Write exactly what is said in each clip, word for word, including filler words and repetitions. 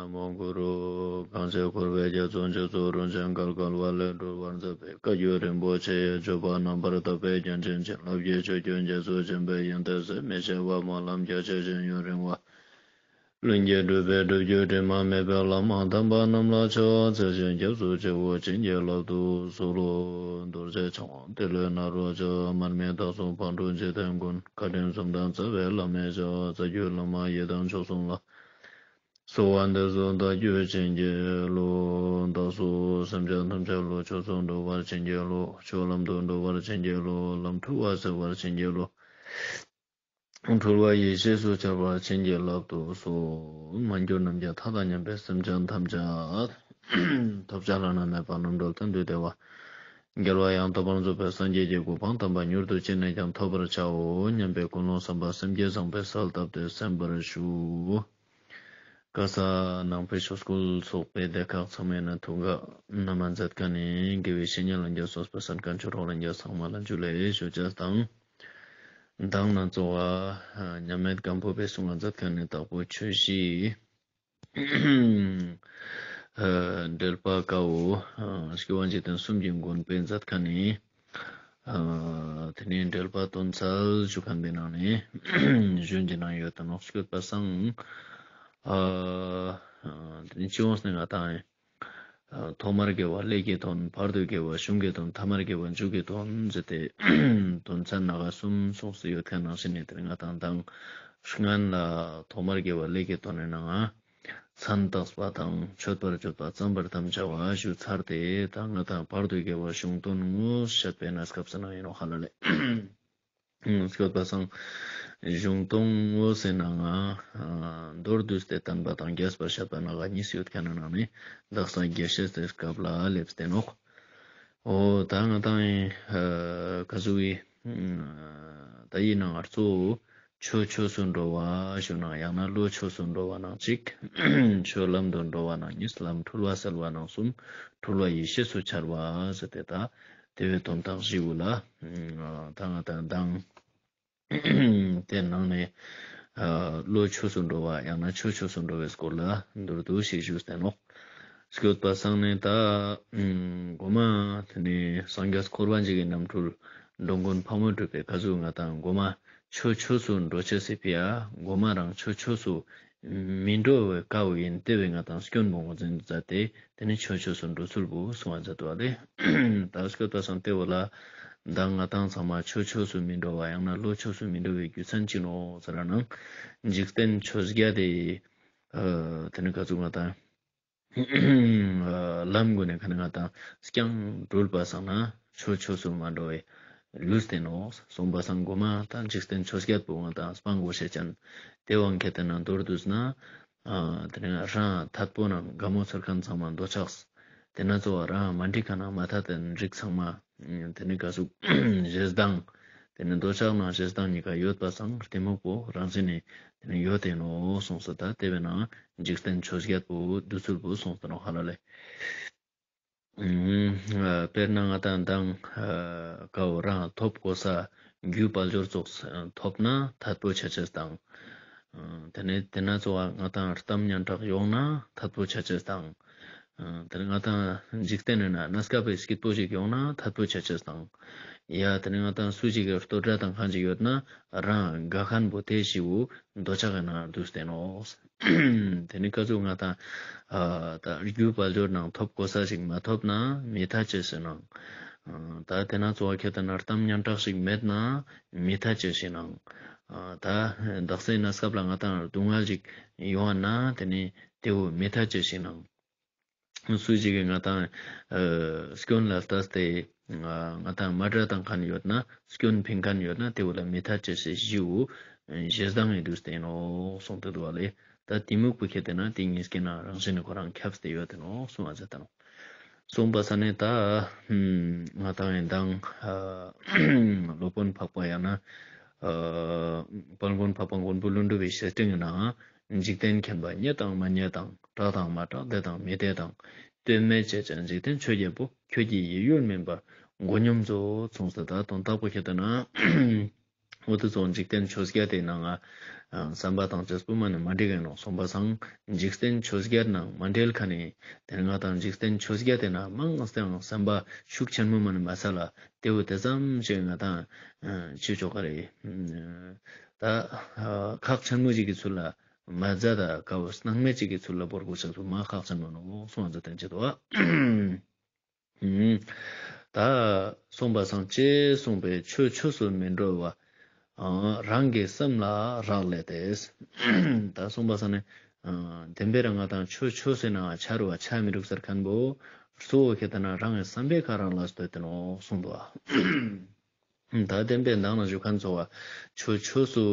ན་མོ་གུ་རུ། གང་ཕྱིར་འཁོར་བའི་རྒྱ་མཚོ་འཇིགས་ཚོགས་རོ་མཆོག་འགལ་དཀའ་བ་ལས་སྒྲོལ་བར་མཛད་པའི་བཀའ་བརྒྱུད་རིན་པོ་ཆེ་ཡི་སྤྱོད་པ་རྣམ་པར་དག་པའི་རྒྱན་ཅན་བྱིན་རླབས་ཀྱི་ཆུ་རྒྱུན་རྒྱ་མཚོ་ཆེན་པོའི་ཡོན་ཏན་ཟད་མི་ཤེས་པ་སྨོན་ལམ་རྒྱ་ཆེ་ཞིང་ཡུན་རིང་བ། ལྷུན་གྱིས་གྲུབ་པའི་སྒྲུབ་བརྒྱུད་དྲི་མ་མེད་པའི་བླ་མ་དམ་པ་རྣམས་ལ་ཕྱག་འཚལ་ཞིང་སྐྱབས་སུ་མཆིའོ། བྱིན་གྱིས་བརླབ་ཏུ་གསོལ་ལོ། རྡོ་རྗེ་འཆང་དབང་ཏེ་ལོ་ནཱ་རོ་ཅོག་དམར་མེ་དྭགས་པོ་ཕག་གྲུ་འཇིག་རྟེན་མགོན། བཀའ་དྲིན་གསུམ་ལྡན་རྩ་བའི་བླ་མའི་ཞབས། རྩ་བརྒྱུད་བླ་མ་ཡི་དམ་མཆོག་གསུམ་ལ། གསོལ་བ་འདེབས་སོ་བདག་རྒྱུད་བྱིན་གྱིས་རློབས། བདག་སོགས་སེམས་ཅན་ཐམས་ཅད་བློ་ཆོས་སུ་འགྲོ་བར་བྱིན་གྱིས་རློབས། ཆོས་ལམ་དུ་འགྲོ་བར་བྱིན་གྱིས་རློབས། ལམ་འཁྲུལ་བ་སེལ་བར་བྱིན་གྱིས་རློབས། འཁྲུལ་བ་ཡེ་ཤེས་སུ་འཆར་བར་བྱིན་གྱིས་བརླབ་ཏུ་གསོལ། མ་གྱུར་ནམ་མཁའི་མཐའ་དང་མཉམ་པའི་སེམས་ཅན་ཐམས་ཅད། ཐོབ་བྱ་བླ་ན་མེད་པ་རྣམ་གྲོལ་གཏན་དུ་བདེ་བ། རྒྱལ་བ་ཡང་དག་པར་རྫོགས་པའི་སངས་རྒྱས་ཀྱི་གོ་འཕང་དམ་པ་མྱུར་དུ་ཅི་ནས་ཀྱང་ཐོབ་པར་བྱའོ་སྙམ་པའི་ཀུན་སློང་བསམ་པ་སེམས་བསྐྱེད་བཟང་པོའི་གསལ་བཏབ་སྟེ་གསན་པར་ཞུ། ཀ་ས་ནང་པའི་ཆོས་སྐུལ་ཚོགས་པའི་སྡེ་ཁག་ཚང་མའི་ནང་ཐུགས་ཁག་ན་མ་མཛད་མཁན་ནི་དགེ་བའི་བཤེས་གཉེན་ལྷན་རྒྱས་སོགས་པ་གསན་མཁན་ཆོས་གྲོགས་ལྷན་རྒྱས་ཚང་མ་ལ་འཇུ་ལེ་ཞུ་ཅེས་དང་། མདང་ནང་ཚོགས་པ་མཉམ་མེད་སྒམ་པོ་པའི་གསུང་ང་མཛད་མཁན་ནི་དྭགས་པོ་ཆོས་བཞི། འགྲེལ་པ་ཀ་བོ་སྐྱོབ་པ་འཇིག་རྟེན་གསུམ་གྱི་མགོན་པོས་མཛད་མཁན་ནི། ཨ་དེ་ནས་འགྲེལ་པ་དོན་གསལ་ཞུ་མཁན་པའི་ནང་ནས་གཞུང་གི་ནང་ཡོད་དེ་ནོག། སྐྱོད་པ་སང་ཨ་དེ་ནས་སྤྱི་ཡོངས་ནས་ང་དང་ཨ་ཐོག་མར་དགེ་བ་ཀླད་ཀྱི་དོན། བར་དུ་དགེ་བ་གཞུང་གི་དོན། ཐ་མར་དགེ་བ་མཇུག་གི་དོན་ཟེར་ཏེ་དོན་ཚན་སྣ་ཁ་གསུམ་གསུངས་སུ་ཡོད་མཁན་ནང་བཞིན་ནས་དེ་ནས་ང་དང་མདང་སྔན་ལ་ཐོག་མར་དགེ་བ་ཀླད་ཀྱི་དོན་ནི་ནང་ང་མཚན་བཏགས་པ་དང་མཆོད་པར་བརྗོད་པ་བརྩམ་པར་དམ་བཅའ་བ་ཞུ་ཚར་ཏེ། ད་ང་དང་བར་དུ་དགེ་བ་གཞུང་དོན་དངོས་བཤད་པའི་གནས་སྐབས་སུ་ན་ཡིན་ནོག་ཧ་ལ་ལེ། སྐྱོད་པ་སང་གཞུང་དོན་དངོས་སེ་ནང་ང་མདོར་བསྡུས་ཏེ་བསྟན་པ་དང་རྒྱས་པར་བཤད་པ་སྣ་ཁ་གཉིས་སུ་ཡོད་མཁན་ནང་ནས་དག་ས་རྒྱས་བཤད་དེ་སྐབས་ལ་སླེབས་ཏེ་ནོག། འོ་ད་ང་དང་ཡིན་ཀ་ཟུག་ཡིན་ད་ཡིན་ནང་ང་གཙོ་བོ་ཆོས་ཆོས་སུ་འགྲོ་བ་ཞུ་ནང་ཡང་ན་བློ་ཆོས་སུ་འགྲོ་བ་ནང་གཅིག། ཆོས་ལམ་དུ་འགྲོ་བ་ནང་གཉིས། ལམ་འཁྲུལ་བ་སེལ་བ་ནང་གསུམ། འཁྲུལ་བ་ཡེ་ཤེས་སུ་འཆར་བ་ཟེར་ཏེ་ད་དེ་བའི་དོན་དག་བཞི་བོ་ལ་ད་ང་དང་མདང་དེ་ནང་ནས་བློ་ཆོས་སུ་འགྲོ་བ་ཡང་ན་ཆོས་ཆོས་སུ་འགྲོ་བའི་སྐོར་ལ་མདོར་བསྡུས་ཤིག་ཞུས་ཏེ་ནོག། སྐྱོད་པ་སང་ནས་ད་མགོ་མ་དེ་ནས་སངས་རྒྱས་འཁོར་བ་འཇིག་གི་རྣམ་འཕྲུལ་འགྲོ་མགོན་ཕག་མོ་གྲུ་པའི་ཀ་ཟུག་ང་དང་མགོ་མ་ཆོས་ཆོས་སུ་འགྲོ་ཅེས་སི་ཕི་ཡ་མགོ་མ་རང་ཆོས་ཆོས་སུ་མི་འགྲོ་བའི་ཀ་བོ་ཡིན་ཏེ་བས་ང་དང་སྐྱོན་པོ་ངོས་འཛིན་མཛད་དེ་དེ་ནས་ཆོས་ཆོས་སུ་འགྲོ་ཚུལ་བོ་གསུང་བ་མཛད་དོ་ལེ། ད་སྐྱོད་པ་སང་ཏེ་བོ་ལ་ད་ང་དང་ཚང་མ་ཆོས་ཆོས་སུ་མི་འགྲོ་བ་ཡང་ན་བློ་ཆོས་སུ་མི་འགྲོ་བའི་རྒྱུ་མཚན་ཅི་ནོག་ཟེར་ན་འཇིག་རྟེན་ཆོས་བརྒྱད་དེ་དེ་ནས་ཀ་ཟུག་ང་དང་ལམ་གུན་ནས་ཁ་ནས་ང་དང་རྐྱང་གྲུལ་པ་སང་ན་ཆོས་ཆོས་སུ་མ་འགྲོ་བའི་ལུས་ཏེ་ནོག། གསུངས་པ་སང་མགོ་མ་དང་འཇིག་རྟེན་ཆོས་བརྒྱད་པོ་ང་དང་སྤང་དགོས་ཤེས་ཅན་དེ་དབང་ཁྱེད་དེ་ན་མདོར་བསྡུས་ན་དེ་ནས་རང་ཐད་པོ་ནང་དགའ་མོ་ཚོར་མཁན་ཚང་མ་འདོད་ཆགས། དེ་ན་གཙོ་བོ་རང་མ་འགྲིག་མཁན་ནང་མ་ཐད་དེ་རིགས་ཚང་མ་དེ་ནས་ཀ་ཟུག་ཞེ་སྡང་། དེ་ནས་འདོད་ཆགས་ནང་ཞེ་སྡང་གཉིས་ཀ་ཡོད་པ་སང་གཏི་མུག་པོ་རང་བཞིན་ནས་དེ་ནས་ཡོད་དེ་ནོག་གསུངས་སོ། ད་དེ་བས་ན་འཇིག་རྟེན་ཆོས་བརྒྱད་པོ་བསྡུ་ཚུལ་བོ་གསུངས་སོ་ནོག་ཧ་ལ་ལེ། དཔེར་ན་ང་དང་མདང་ཀ་བོ་རང་ཐོབ་གོ་ས་རྒྱུ་དཔལ་འབྱོར་ཙོགས་ཐོབ་ན་ཐད་པོ་ཆ་ཅེས་དང་། དེ་ནས་དེ་ན་གཙོ་བོ་ང་དང་གཏམ་སྙན་གྲགས་ཡོང་ན་ཐད་པོ་ཆ་ཅེས་དང་། དེ་ནས་ང་དང་འཇིག་རྟེན་ནི་ན་གནས་སྐབས་པའི་སྐྱིད་པོ་ཞིག་ཡོང་ན་ཐད་པོ་ཆ་ཅེས་དང་། ཡ་དེ་ནས་ང་དང་སུ་ཞིག་གི་བསྟོད་ར་དང་གང་ཞིག་ཡོད་ན་རང་དགའ་མཁན་པོ་དེ་ཞིག་བོ་འདོད་ཆགས་ཀྱི་ནང་བསྡུས་ཏེ་ནོག། དེ་ནས་ཀ་ཟུག་ང་དང་ཨ་ད་རྒྱུ་དཔལ་འབྱོར་ནང་ཐོབ་གོ་ས་ཞིག་མ་ཐོབ་ན་མི་ཐད་ཅེས་ནང་། ཨ་ད་དེ་ན་གཙོ་བོ་ཁྱེད་དེ་ན་གཏམ་སྙན་གྲགས་ཤིག་མེད་ན་མི་ཐད་ཅེས་ནང་། ཨ་ད་དག་སའི་གནས་སྐབས་ལ་ང་དང་སྡུག་བསྔལ་ཞིག་ཡོང་བ་ན་དེ་ནས་དེ་བོ་མི་ཐད་ཅེས་ནང་། སུ་ཞིག་གིས་ང་དང་ཨ་སྐྱོན་ལ་ལྟས་ཏེ་ང་དང་མ་འདྲ་དང་མཁན་ཡོད་ན་སྐྱོན་ཕིང་མཁན་ཡོད་ན་དེ་བོ་ལ་མི་ཐད་ཅེས་ཞེས་ཞུ་ཞེ་སྡང་ངི་བསྡུས་ཏེ་ནོག་གསུངས་ཏེ་འདུག་པ་ལེ། ད་གཏི་མུག་པོ་ཁྱེད་དེ་ན་དེ་གཉིས་ཀའི་ནང་རང་བཞིན་ནི་ཁོ་རང་ཁྱབ་སྟེ་ཡོད་དེ་ནོག་གསུངས་པ་ཟེར་ཏེ་ནོག། གསུངས་པ་ས་ནས་ད་ང་དང་ཡིན་དང་སློབ་དཔོན་འཕགས་པ་ཡང་ན་དཔལ་མགོན་འཕགས་པ་མགོན་པོ་ཀླུ་སྒྲུབ་པའི་བཤེས་སྤྲིང་ནང་འཇིག་རྟེན་མཁྱེན་པ་རྙེད་དང་མ་རྙེད་དང་གྲགས་དང་མ་གྲགས་བདེ་དང་མི་བདེ་དང་ལྟོས་མེད་བྱེད་ཅིང་འཇིག་རྟེན་ཆོས་བརྒྱད་པོ་ཁྱོད་ཀྱི་ཡིད་ཡུལ་མིན་པར་མགོ་སྙོམས་མཛོད་གསུངས་སོ། ད་དོན་དག་པོ་ཁྱེད་དེ་ན་འོ་དེ་ཚོ་འཇིག་རྟེན་ཆོས་བརྒྱད་དེ་ནང་ང་ བསམ་པ་དང་ཅེས་པོ་མ་ནི་མ་འགྲིག་ག་ནོག། སོང་པ་སང་འཇིག་རྟེན་ཆོས་བརྒྱད་ནང་མ་འབྲེལ་ཁན་ནི་དེ་ནི་ང་དང་འཇིག་རྟེན་ཆོས་བརྒྱད་དེ་ན་མང་སྟེ་བསམ་པ་ཤུགས་ཆེན་མོ་མ་ནི་མ་ཚ་ལ་དེ་བོ་དེ་ཙམ་ཞིག་ང་དང་ཅི་ཆོག་ག་རེ། ད་ཁག་ཆེན་མོ་ཞིག་གི་ཚུལ་ལ་མ་མཛད་ད་ཀ་བོ་སྣང་མེད་ཅིག་གི་ཚུལ་ལ་བོར་དགོས་ཤེས་པོ་མ་ཁག་ཆེན་མོ་ནོག་གསུངས་པ་མཛད་དེ་ཅི་དོ། ད་སོང་པ་སང་ཅེས་གསུངས་པས་ཆོས་ཆོས་སུ་མི་འགྲོ་བ། རང་གི་སེམས་ལ་རག་ལས་ཏེ། ད་སོང་པ་སང་ནི་བདེན་པའི་རང་ང་དང་ཆོས་ཆོས་སེ་ན་ཆ་རུ་བ་ཆ་མི་རུག་ཟེར་ཁན་བོ་གཙོ་བོ་ཁེ་ཏེ་ན་རང་གི་བསམ་པའི་ཁ་རག་ལས་ཏེ་ནོག་གསུངས་འདུག། ད་བདེན་པའི་མདང་ན་ཞུ་ཁན་ཚོ་བ་ཆོས་ཆོས་སུ་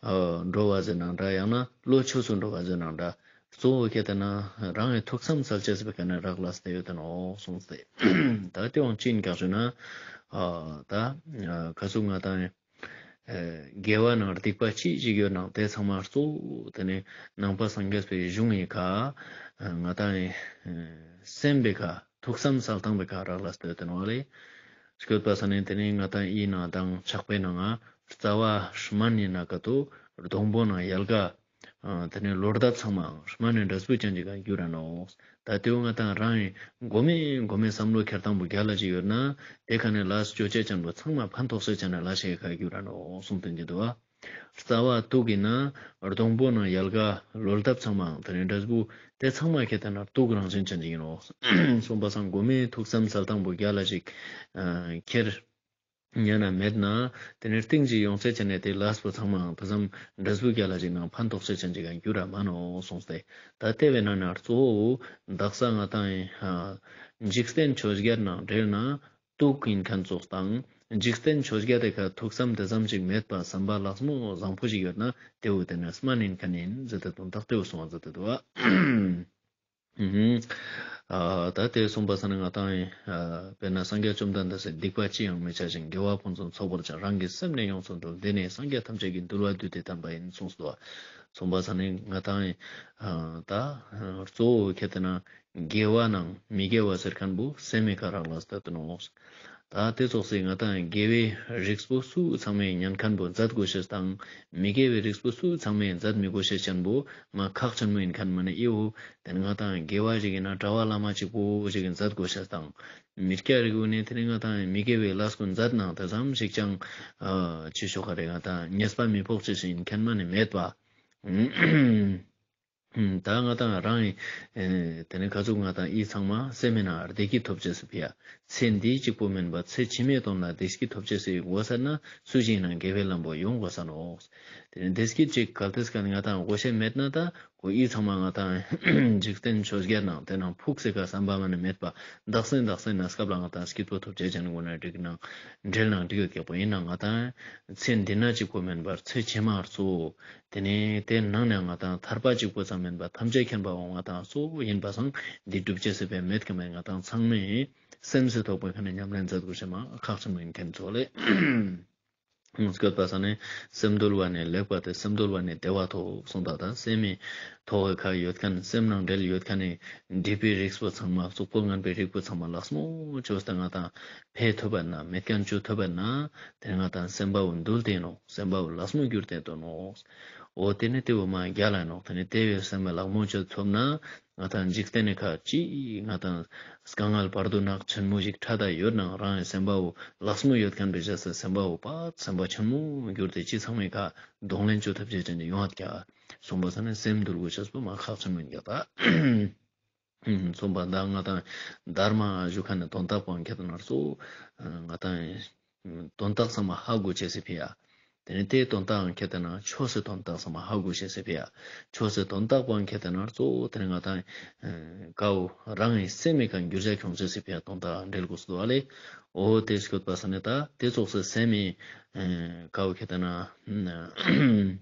འགྲོ་བ་ཟེར་ནའང་འདྲ། ཡང་ན་བློ་ཆོས་སུ་འགྲོ་བ་ཟེར་ནའང་འདྲ། གཙོ་བོ་ཁེ་ཏེ་ན་རང་གི་ཐུགས་བསམ་སལ་ཅེས་པའི་ཁ་ནེ་རག་ལས་ཏེ་ཡོད་དེ་ནོག་གསུངས་ཏེ། ད་དེ་བོ་ཅི་ཨིན་ཀྱག་ཞུ་ན། ད་ཁ་སང་ང་དང་དགེ་བ་ནང་སྡིག་པ་ཅི་ཞིག་ཡོད་ནའང་དེ་ཚང་མ་གཙོ་བོ་དེ་ནི་ནང་པ་སངས་རྒྱས་པའི་གཞུང་ངི་ཁ་ང་དང་སེམས་པའི་ཁ་ཐུགས་བསམ་སལ་སྟངས་པའི་ཁ་རག་ལས་ཏེ་ཡོད་དེ་ནོག་ལེ། སྐྱོད་པ་སང་ནི་དེ་ནི་ང་དང་ཨི་ནང་དང་ཆགས་པའི་ནང་ང་རྩ་བ་སྨན་ནི་ན་ཀ་ཏོ་སྡོང་པོ་ནང་ཡལ་ག་དེ་ནི་ལོ་འདབ་ཚང་མའང་སྨན་ནི་འབྲས་བུ་ཅན་ཅིག་ག་འགྱུར་ར་ནོག། ད་དེ་བོ་ང་དང་རང་གི་གོ་མེ་གོ་མེ་བསམ་བློ་འཁྱེར་སྟངས་པོ་རྒྱལ་ལ་ཅིག་ཡོད་ན་དེ་ཁ་ནེ་ལས་ཅོ་ཅེས་ཅན་པོ་ཚང་མ་ཕན་ཐོགས་ཤེས་ཅན་ལ་ལས་ཤིག་ག་འགྱུར་ར་ནོག་གསུངས་ཏེ་འདུག་པ། རྩ་བ་དུག་ཨིན་ན་སྡོང་པོ་ནང་ཡལ་ག་ལོ་འདབ་ཚང་མའང་དེ་ནི་འབྲས་བུ་དེ་ཚང་མ་ཁེ་ཏེ་ན་དུག་རང་བཞིན་ཅན་ཅིག་ཨིན་ནོག། སོང་པ་སང་གོ་མེ་ཐུགས་བསམ་སལ་སྟངས་པོ་རྒྱལ་ལ་ཅིག་འཁྱེར་ཉན་ན་མེད་ན་དེ་ནི་རྟིང་ཅིག་ཡོང་ཅེས་ཅན་ནི་དེ་ལས་པོ་ཚང་མའང་དེ་ཙམ་འབྲས་བུ་རྒྱལ་ལ་ཅིག་ནང་ཕན་ཐོགས་ཤེས་ཅན་ཅིག་ག་འགྱུར་ར་མ་ནོག་གསུངས་ཏེ། ད་དེ་བས་ན་ན་གཙོ་བོ་དག་ས་ང་དང་འཇིག་རྟེན་ཆོས་བརྒྱད་ནང་འབྲེལ་ན་དུག་ཨིན་ཁན་ཙོགས་དང་འཇིག་རྟེན་ཆོས་བརྒྱད་དེ་ཁ་ཐུགས་བསམ་དེ་ཙམ་ཅིག་མེད་པ་བསམ་པ་ལགས་མོ་བཟང་པོ་ཞིག་ཡོད་ན་དེ་བོ་དེ་ནི་སྨན་ཨིན་ཁན་ཨིན་ཟེར་ཏེ་དོན་དག་དེ་བོ་གསུངས་པ་མཛད་དེ་འདུག་པ། ཨ་ད་དེ་གསུངས་པ་སང་ནི་ང་དང་ཨ་དཔེར་ན་སངས་རྒྱས་བཅོམ་ལྡན་འདས་སི་སྡིག་པ་ཅི་ཡང་མི་བྱ་ཞིང་། དགེ་བ་ཕུན་སུམ་ཚོགས་པར་བྱ། རང་གི་སེམས་ནི་ཡོངས་སུ་འདུལ། འདི་ནི་སངས་རྒྱས་ཐམས་ཅད་ཀྱི་འདུལ་བ་བསྡུས་ཏེ་བསྟན་པ་ཡིན་གསུངས་སོ། གསུངས་པ་སང་ནི་ང་དང་ཨ་ད་གཙོ་བོ་ཁེ་ཏེ་ན་དགེ་བ་ནང་མི་དགེ་བ་ཟེར་ཁན་བོ་སེམས་མི་ཁ་རག་ལས་ཏེ་ནོག། ད་དེ་ཙོགས་སི་ང་དང་དགེ་བའི་རིགས་པོ་སུ་ཚང་མའི་ཉན་ཁན་བོ་མཛད་དགོས་ཤེས་དང་མི་དགེ་བའི་རིགས་པོ་སུ་ཚང་མའི་མཛད་མི་དགོས་ཤེས་ཅན་བོ་མ་ཁག་ཆེན་མོ་ཨིན་ཁན་མ་ནི་ཨི་བོ་དེ་ནི་ང་དང་དགེ་བ་ཞིག་ཨིན་ན་གྲྭ་པ་བླ་མ་ཅིག་པོ་ཞིག་གི་མཛད་དགོས་ཤེས་དང་མི་སྐྱ་རིགས་པོ་ནི་དེ་ནི་ང་དང་མི་དགེ་བའི་ལས་ཀུན་མཛད་ནའང་དེ་ཙམ་ཞིག་ཅང་ཨ་ཅི་ཞུ་ག་རེ་ང་དང་ཉེས་པ་མི་ཕོག་ཅེས་ཤིག་ཨིན་ཁན་མ་ནི་མེད་པ། ད་ང་དང་རང་ཨེ་དེ་ནི་ཁ་ཟུག་ང་དང་ཨི་ཚང་མ་སེམས་མི་ནང་བདེ་སྐྱིད་ཐོབ་ཅེས་སི་ཕི་ཡ། ཚེ་འདི་གཅིག་པོ་མན་པ་ཚེ་ཕྱི་མའི་དོན་ལ་བདེ་སྐྱིད་ཐོབ་ཅེས་སི་དགོས་ས་ན་སུ་ཞིག་ནང་དགེ་བའི་ལམ་པོ་ཡོང་དགོས་ས་ནོག། དེ་ནི་བདེ་སྐྱིད་ཅིག་གལ་ཏེ་ཀ་ནི་ང་དང་དགོས་ཤེས་མེད་ན་ད་ཁོ་ཨི་ཚང་མ་ང་དང་འཇིག་རྟེན་ཆོས་བརྒྱད་ནང་དེ་ནང་ཕུགས་སི་ཀ་བསམ་པ་མ་ནི་མེད་པ་དག་སེ་དག་སེ་ན་སྐབས་ལ་ང་དང་སྐྱིད་པོ་ཐོབ་ཅེས་ཅན་དགོས་ན་འགྲིག་ནང་འབྲེལ་ནང་འགྲིག་ཡོད་ཀྱག་པོ་ཨིན་ན་ང་དང་ཚེ་འདི་ན་གཅིག་པོ་མན་པར་ཚེ་ཕྱི་མ་གཙོ་བོ། དེ་ནས་དེ་ནང་ནས་ང་དང་ཐར་པ་གཅིག་པོ་ཙམ་མིན་པ་ཐམས་ཅད་མཁྱེན་པ་འོ་ང་དང་གཙོ་བོ་ཡིན་པ་སང་འདི་སྒྲུབ་ཅེས་སི་ཕི་མེད་ཀྱི་མེད། ང་དང་ཚང་མས་སེམས་སི་ཐོག་པའི་ཁ་ནས་ཉམས་ལེན་མཛད་དགོས་ཤེས་མ་ཁག་ཆེན་མོ་ཡིན་མཁན་ཚོ་ལེ། སྐྱོད་པ་སང་ནས་སེམས་འདུལ་བ་ནས་ལེགས་པ་སྟེ། སེམས་འདུལ་བ་ནས་བདེ་བ་ཐོབ་གསུངས་ད། ད་སེམས་མི་ཐོག་གི་ཁ་ཡོད་མཁན་སེམས་ནང་འབྲེལ་ཡོད་མཁན་ནི་སྒྲིབ་པའི་རིགས་པོ་ཚང་མ་གཙུག་པོ་ངན་པའི་རིགས་པོ་ཚང་མ་ལགས་མོ་བཅོས་ཏེ་ང་དང་ཕེ་ཐུབ་པ་ན་མེད་མཁན་བཅོ་ཐུབ་པ་ན་དེ་ང་དང་སེམས་པ་བོ་འདུལ་ཏེ་ནོག། སེམས་པ་བོ་ལགས་མོ་འགྱུར་ཏེ་དོ་ནོག། འོ་དེ་ནི་དེ་བོ་མ་རྒྱལ་ལ་ནོག། དེ་ནི་དེ་བོའི་སེམས་པ་ལགས་མོ་བཅོ་ཐུབ་ན་ང་དང་འཇིག་རྟེན་ནི་ཁ་ཅི་ང་དང་དཀའ་ངལ་བར་དོ་ནག་ཆེན་མོ་ཞིག་ཕྲད་ད་ཡོད་ནའང་རང་ཡང་སེམས་པ་བོ་ལགས་མོ་ཡོད་མཁན་པའི་རྗེས་སུ་སེམས་པ་བོ་པ་སེམས་པ་ཆེན་མོ་འགྱུར་ཏེ་ཅི་ཚང་མའི་ཁ་གདོང་ལེན་བཅོ་ཐུབ་ཅེས་ཅན་ནི་ཡོང་ང་ཀྱག། གསུངས་པ་སང་ནི་སེམས་འདུལ་དགོས་ཤེས་པོ་མ་ཁག་ཆེན་མོ་ཡིན་ཀྱག་ད། གསུངས་པ་ད་ང་དང་དྷརྨ་ཞུ་མཁན་ནི་དོན་དག་པོ་ཁྱེད་དང་ང་ཚོ་ང་དང་དོན་དག་ཚང་མ་ཧ་གོ་ཅེས་སི་ཕི་ཡ། དེ་ནི་དེའི་དོན་དག་ཁྱེད་དང་ཆོས་སི་དོན་དག་ཚང་མ་ཧ་གོ་ཅེས་སི་ཕི་ཡ། ཆོས་སི་དོན་དག་པོ་ཁྱེད་དང་གཙོ་བོ་དེ་ནི་ང་དང་ཀ་བོ་རང་གི་སེམས་མི་ཁ་འགྱུར་བ་ཁྱོང་ཅེས་སི་ཕི་ཡ་དོན་དག་འབྲེལ་དགོས་སོ་ཨ་ལེ། འོ་དེ་སྐྱོད་པ་སང་ནི་ད་དེ་ཙོགས་སི་སེམས་མི་ཀ་བོ་ཁྱེད་དང་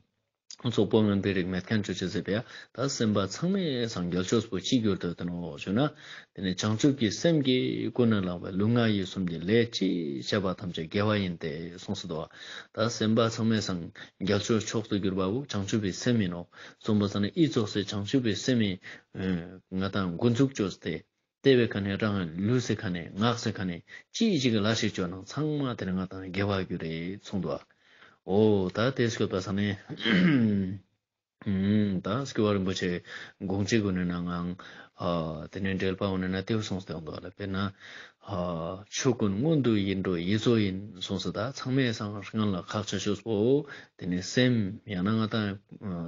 གཙུག་པོ་ངན་པའི་རིགས་མེད་མཁན་བཅོ་ཅེས་སི་ཕི་ཡ། ད་སེམས་པ་ཚང་མའི་སང་རྒྱལ་ཕྱོགས་པོ་ཅི་འགྱུར་ཏེ་ཡོད་དེ་ནོག་ཞུ་ན། དེ་ནི་བྱང་ཆུབ་ཀྱི་སེམས་ཀྱིས་ཀུན་ནས་བསླངས་པའི་ལུས་ངག་ཡིད་གསུམ་གྱི་ལས་ཅི་བྱས་པ་ཐམས་ཅད་དགེ་བ་ཡིན་ཏེ་གསུངས་སོ། ད་སེམས་པ་ཚང་མའི་སང་རྒྱལ་ཕྱོགས་མཆོག་ཏུ་གྱུར་པ་བོ་བྱང་ཆུབ་པའི་སེམས་ཡིན་ནོག། གསུངས་པ་སང་ནི་ཨི་ཙོགས་སི་བྱང་ཆུབ་པའི་སེམས་ཡིན་ང་དང་འགོ་འཛུགས་བཅོས་ཏེ། དེ་བོའི་ཁ་ནས་རང་ལུས་སི་ཁ་ནས་ངག་སི་ཁ་ནས་ཅི་ཞིག་ལ་ཞིག་བཅོ་ནའང་ཚང་མ་དེ་ནི་ང་དང་དགེ་བ་འགྱུར་རེ་གསུངས་འདུག། འོ་ད་དེ་སྐྱོད་པ་ས་ནས། ད་སྐྱོ་བ་རིན་པོ་ཆེ་དགོངས་གཅིག་གུན་ནི་ནང་ང་། དེ་ནས་འགྲེལ་པ་འོ་ནི་ན་དེའུ་སོང་སྟེ་འོང་དོ་ལ་དཔེར་ན། ཆོས་ཀུན་སྔོན་དུ་ཡིད་འགྲོ་ཡིད་གཙོ་ཡིན་གསུངས་སོ། ད་ཚང་མའི་སང་སྔོན་ལ་ཁག་ཆེ་ཤོས་པོ་དེ་ནས་སེམས་ཡང་ན་ང་ཏང་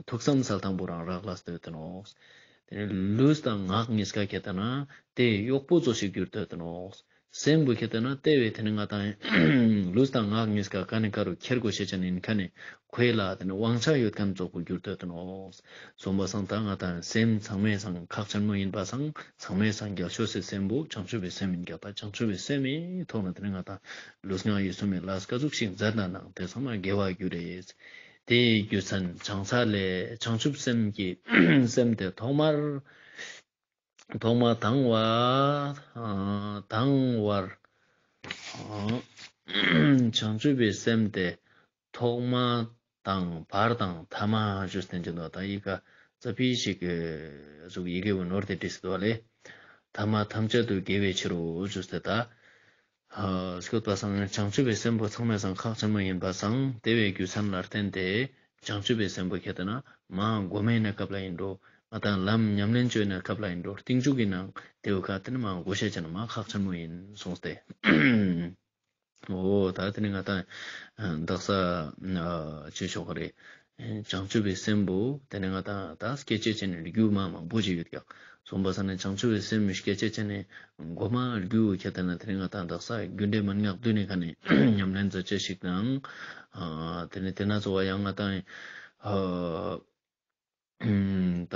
ཐུགས་བསམ་གསལ་དང་པོ་རང་རག་ལས་ཏེ་ཡོད་དེ་ནོག། དེ་ནས་ལུས་དང་ངག་གཉིས་ཀ་ཁྱེར་ཏེ་ན་དེ་གཡོག་པོ་ཙོགས་ཤིག་གྱུར་ཏེ་ཡོད་དེ་ནོག། སེམས་པོ་ཁྱེར་ཏེ་ན་དེ་བས་དེ་ནས་ང་ཏང་ལུས་དང་ངག་གཉིས་ཀ་ག་ནས་ག་རུ་ཁྱེར་དགོས་ཤེས་ཅན་ཡིན་ཁ་ནས་ཁོའི་ལ་དེ་ནས་དབང་ཆ་ཡོད་མཁན་ཙོགས་པོ་གྱུར་ཏེ་ཡོད་དེ་ནོག། སོང་པ་སང་ད་ང་ཏང་སེམས་ཚང་མའི་སང་ཁག་ཆེན་མོ་ཡིན་པ་སང་ཚང་མའི་སང་རྒྱལ་ཤོས་སི་སེམས་པོ་བྱང་ཆུབ་པའི་སེམས་ཡིན་ཀྱག། ད་བྱང་ཆུབ་པའི་སེམས་མི་ཐོག་ན་དེ་ནས་ང་ཏང་ལུས་ངག་ཡིད་གསུམ་མི་ལ་སྐ་ཟུག་ཞིག་མཛད་ན་ནང་དེ་ཚང་མ་དགེ་བ་རྒྱུ་རེད། དེའི་རྒྱུ་མཚན་བྱང་ས་ལས་བྱང་ཆུབ་སེམས་ཀྱི་སེམས་དེ་ཐོག་མར། ཐོག་མ་དང་བ། དང་བར། བྱང་ཆུབ་པའི་སེམས་དེ་ཐོག་མ་དང་བར་དང་ཐ་མ་ཞུས་ཏེ་འདུག། ད་ཡི་གེ་ཙ་པིག་ཞིག་གཟུགས་ཡི་གེ་བོ་ནོར་ཏེ་བྲིས་འདུག་ལེ། ཐ་མ་ཐམས་ཅད་དུ་དགེ་བའི་ཕྱིར་རོ་ཞུས་ཏེ་ད། སྐྱོད་པ་སང་བྱང་ཆུབ་པའི་སེམས་པོ་ཚང་མའི་སང་ཁག་ཆེན་མོ་ཡིན་པ་སང་དེ་བས་རྒྱུ་མཚན་ལ་བརྟེན་ཏེ་བྱང་ཆུབ་པའི་སེམས་པོ་ཁྱེར་ཏེ་ན་མ་གོ་མེ་ན་སྐབས་ལ་ཡིན་འགྲོ། ང་ཏང་ལམ་ཉམས་ལེན་བཅོས་ན་སྐབས་ལ་ཡིན་འགྲོ། རྟིང་མཇུག་གི་ནང་དེ་བོ་ཁ་དེ་ནི་མ་གོ་ཤེས་ཅན་མ་ཁག་ཆེན་མོ་ཡིན་གསུངས་ཏེ། འོ་ད་དེ་ནི་ང་ཏང་དག་ས་ཆོས་ཕྱོགས་རེ། བྱང་ཆུབ་པའི་སེམས་པོ་དེ་ནི་ང་ཏང་ད་སྐྱེ་ཅེས་ཅན་ནི་རྒྱུ་མ་མང་པོ་ཞིག་ཡོད་ཀྱག། སོང་པ་སང་ནི་བྱང་ཆུབ་པའི་སེམས་སྐྱེ་ཅེས་ཅན་ནི་གོ་མ་རྒྱུ་ཁྱེར་ཏེ་ན་དེ་ནི་ང་ཏང་དག་ས་རྒྱུ་འབྲས་མན་ངག་བདུན་ནི་ཁ་ནས་ཉམས་ལེན་མཛད་ཅེས་ཤིག་དང་། དེ་ནི་དེ་ན་གཙོ་བོ་ཡང་ང་ཏང་ད་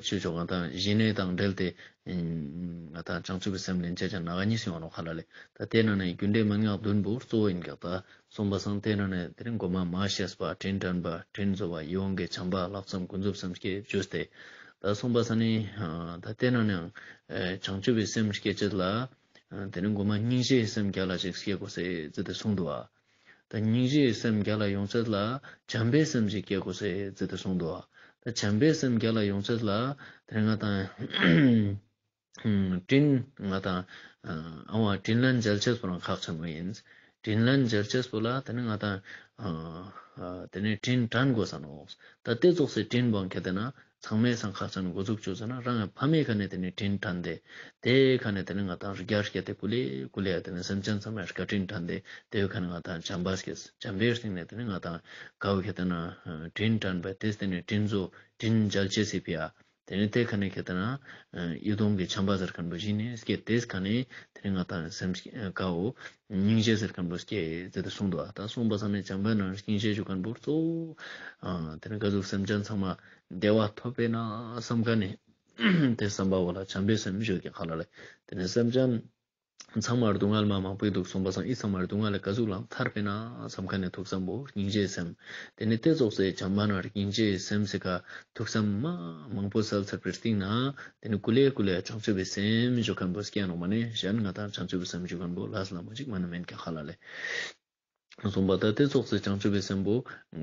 ཆོས་ཕྱོགས་ང་ཏང་ཞི་གནས་དང་འབྲེལ་ཏེ་ང་ཏང་བྱང་ཆུབ་པའི་སེམས་ལེན་ཅེས་ཅན་ནག་གཉིས་ཡོང་ནོག་ཁ་ལ་ལེ། ད་དེ་ནང་ནས་རྒྱུ་འབྲས་མན་ངག་བདུན་པོ་གཙོ་བོ་ཡིན་ཀྱག། ད་སོང་པ་སང་དེ་ནང་ནས་དེ་རིང་གོ་མ་མ་ཤེས་པ་དྲིན་དྲན་པ་དྲིན་གཟོ་བ་ཡིད་འོང་གི་བྱམས་པ་ལྷག་བསམ་ཀུན་རྫོབ་སེམས་བསྐྱེད་བཅོས་ཏེ། ད་སོང་པ་སང་ནི་ད་དེ་ནང་ནས་བྱང་ཆུབ་པའི་སེམས་སྐྱེ་ཅེས་ལ་དེ་རིང་གོ་མ་སྙིང་རྗེའི་སེམས་རྒྱ་ལ་ཞིག་སྐྱེ་དགོས་ཟེར་ཟེར་ཏེ་གསུངས་འདུག་ཨ། ད་སྙིང་རྗེའི་སེམས་རྒྱ་ལ་ཡོང་ཅེས་ལ་བྱམས་པའི་སེམས་ཞིག་སྐྱེ་དགོས་ཟེར་ཟེར་ཏེ་གསུངས་འདུག་ཨ། ད་བྱམས་པའི་སེམས་རྒྱ་ལ་ཡོང་ཅེས་ལ་དེ་རིང་ང་ཏང་དྲིན་ང་ཏང་ཨ་བ་དྲིན་ལན་འཇལ་ཅེས་པོ་རང་ཁག་ཆེན་མོ་ཡིན། དྲིན་ལན་འཇལ་ཅེས་པོ་ལ་དེ་ནི་ང་ཏང་དེ་ནི་དྲིན་དྲན་དགོས་ས་ནོག། ད་དེ་ཙོགས་སེ་དྲིན་བང་ཁྱེར་ཏེ་ན་ཚང་མའི་སང་ཁག་ཆེན་འགོ་འཛུགས་བཅོས་ཟེར་ན་རང་ཕ་མའི་ཁ་ནས་དེ་ནི་དྲིན་དྲན་ཏེ་དེའི་ཁ་ནས་དེ་ནི་ང་ཏང་རྒྱ་སྐྱེད་དེ་ཀུ་ལེ་ཀུ་ལེ་དེ་ནི་སེམས་ཅན་ཚང་མའི་བཀའ་དྲིན་དྲན་ཏེ་དེའི་ཁ་ནས་ང་ཏང་བྱམས་པ་སྐྱེས། བྱམས་པའི་སྟེང་ནས་དེ་ནི་ང་ཏང་ཀ་བོ་ཁྱེར་ཏེ་ན་དྲིན་དྲན་པ་དེ་དེ་ནི་དྲིན་གཟོ་དྲིན་འཇལ་ཅེས་སི་ཕི་ཡ། དེ་ནས་དེ་ཁ་ནས་ཁྱེར་ཏེ་ན་ཡིད་འོང་གི་བྱམས་པ་ཟེར་མཁན་པོ་ཞིག་ནི་སྐྱེ། དེ་ཁ་ནས་དེ་ནས་ང་ཏང་སེམས་ཀའོ་སྙིང་རྗེ་ཟེར་མཁན་པོ་སྐྱེ་ཟེར་ཏེ་གསུངས་འདུག། ད་གསུངས་པ་སང་ནས་བྱམས་པ་ན་སྙིང་རྗེ་ཞུ་མཁན་པོ་གཙོ་བོ་དེ་ནས་ག་ཟུག་སེམས་ཅན་ཚང་མ་བདེ་བ་ཐོབ་པས་ན་བསམ་མཁན་ནི་དེ་བསམ་པ་བོ་ལ་བྱམས་པའི་སེམས་ཞུ་གི་ཁ་ལ་ལེ། དེ་ནས་སེམས་ཅན་ཚང་མར་སྡུག་བསྔལ་མ་མང་པོ་འདུག། སོང་པ་སང་ཨི་ཚང་མར་སྡུག་བསྔལ་ལས་ག་ཟུག་ལ་ཐར་པས་ན་བསམ་མཁན་ནི་ཐུགས་བསམ་པོ་སྙིང་རྗེའི་སེམས། དེ་ནི་དེ་ཙོགས་སེ་བྱམས་པ་ན་སྙིང་རྗེའི་སེམས་སི་ཀ་ཐུགས་བསམ་མ་མང་པོ་གསལ་ཚར་བའི་སྟེང་ན་དེ་ནི་ཀུ་ལེ་ཀུ་ལེ་བྱང་ཆུབ་པའི་སེམས་ཞུ་མཁན་པོ་སྐྱེ་ནོག་མ་ནི་གཞན་ང་ཏང་བྱང་ཆུབ་པའི་སེམས་ཞུ་མཁན་པོ་ལས་སླ་མོ་ཅིག་མ་ནི་མེན་ཀྱག་ཁ་ལ་ལེ། གསུངས་པ་ད་དེ་ཙོགས་སེ་བྱང་ཆུབ་པའི་སེམས་པོ་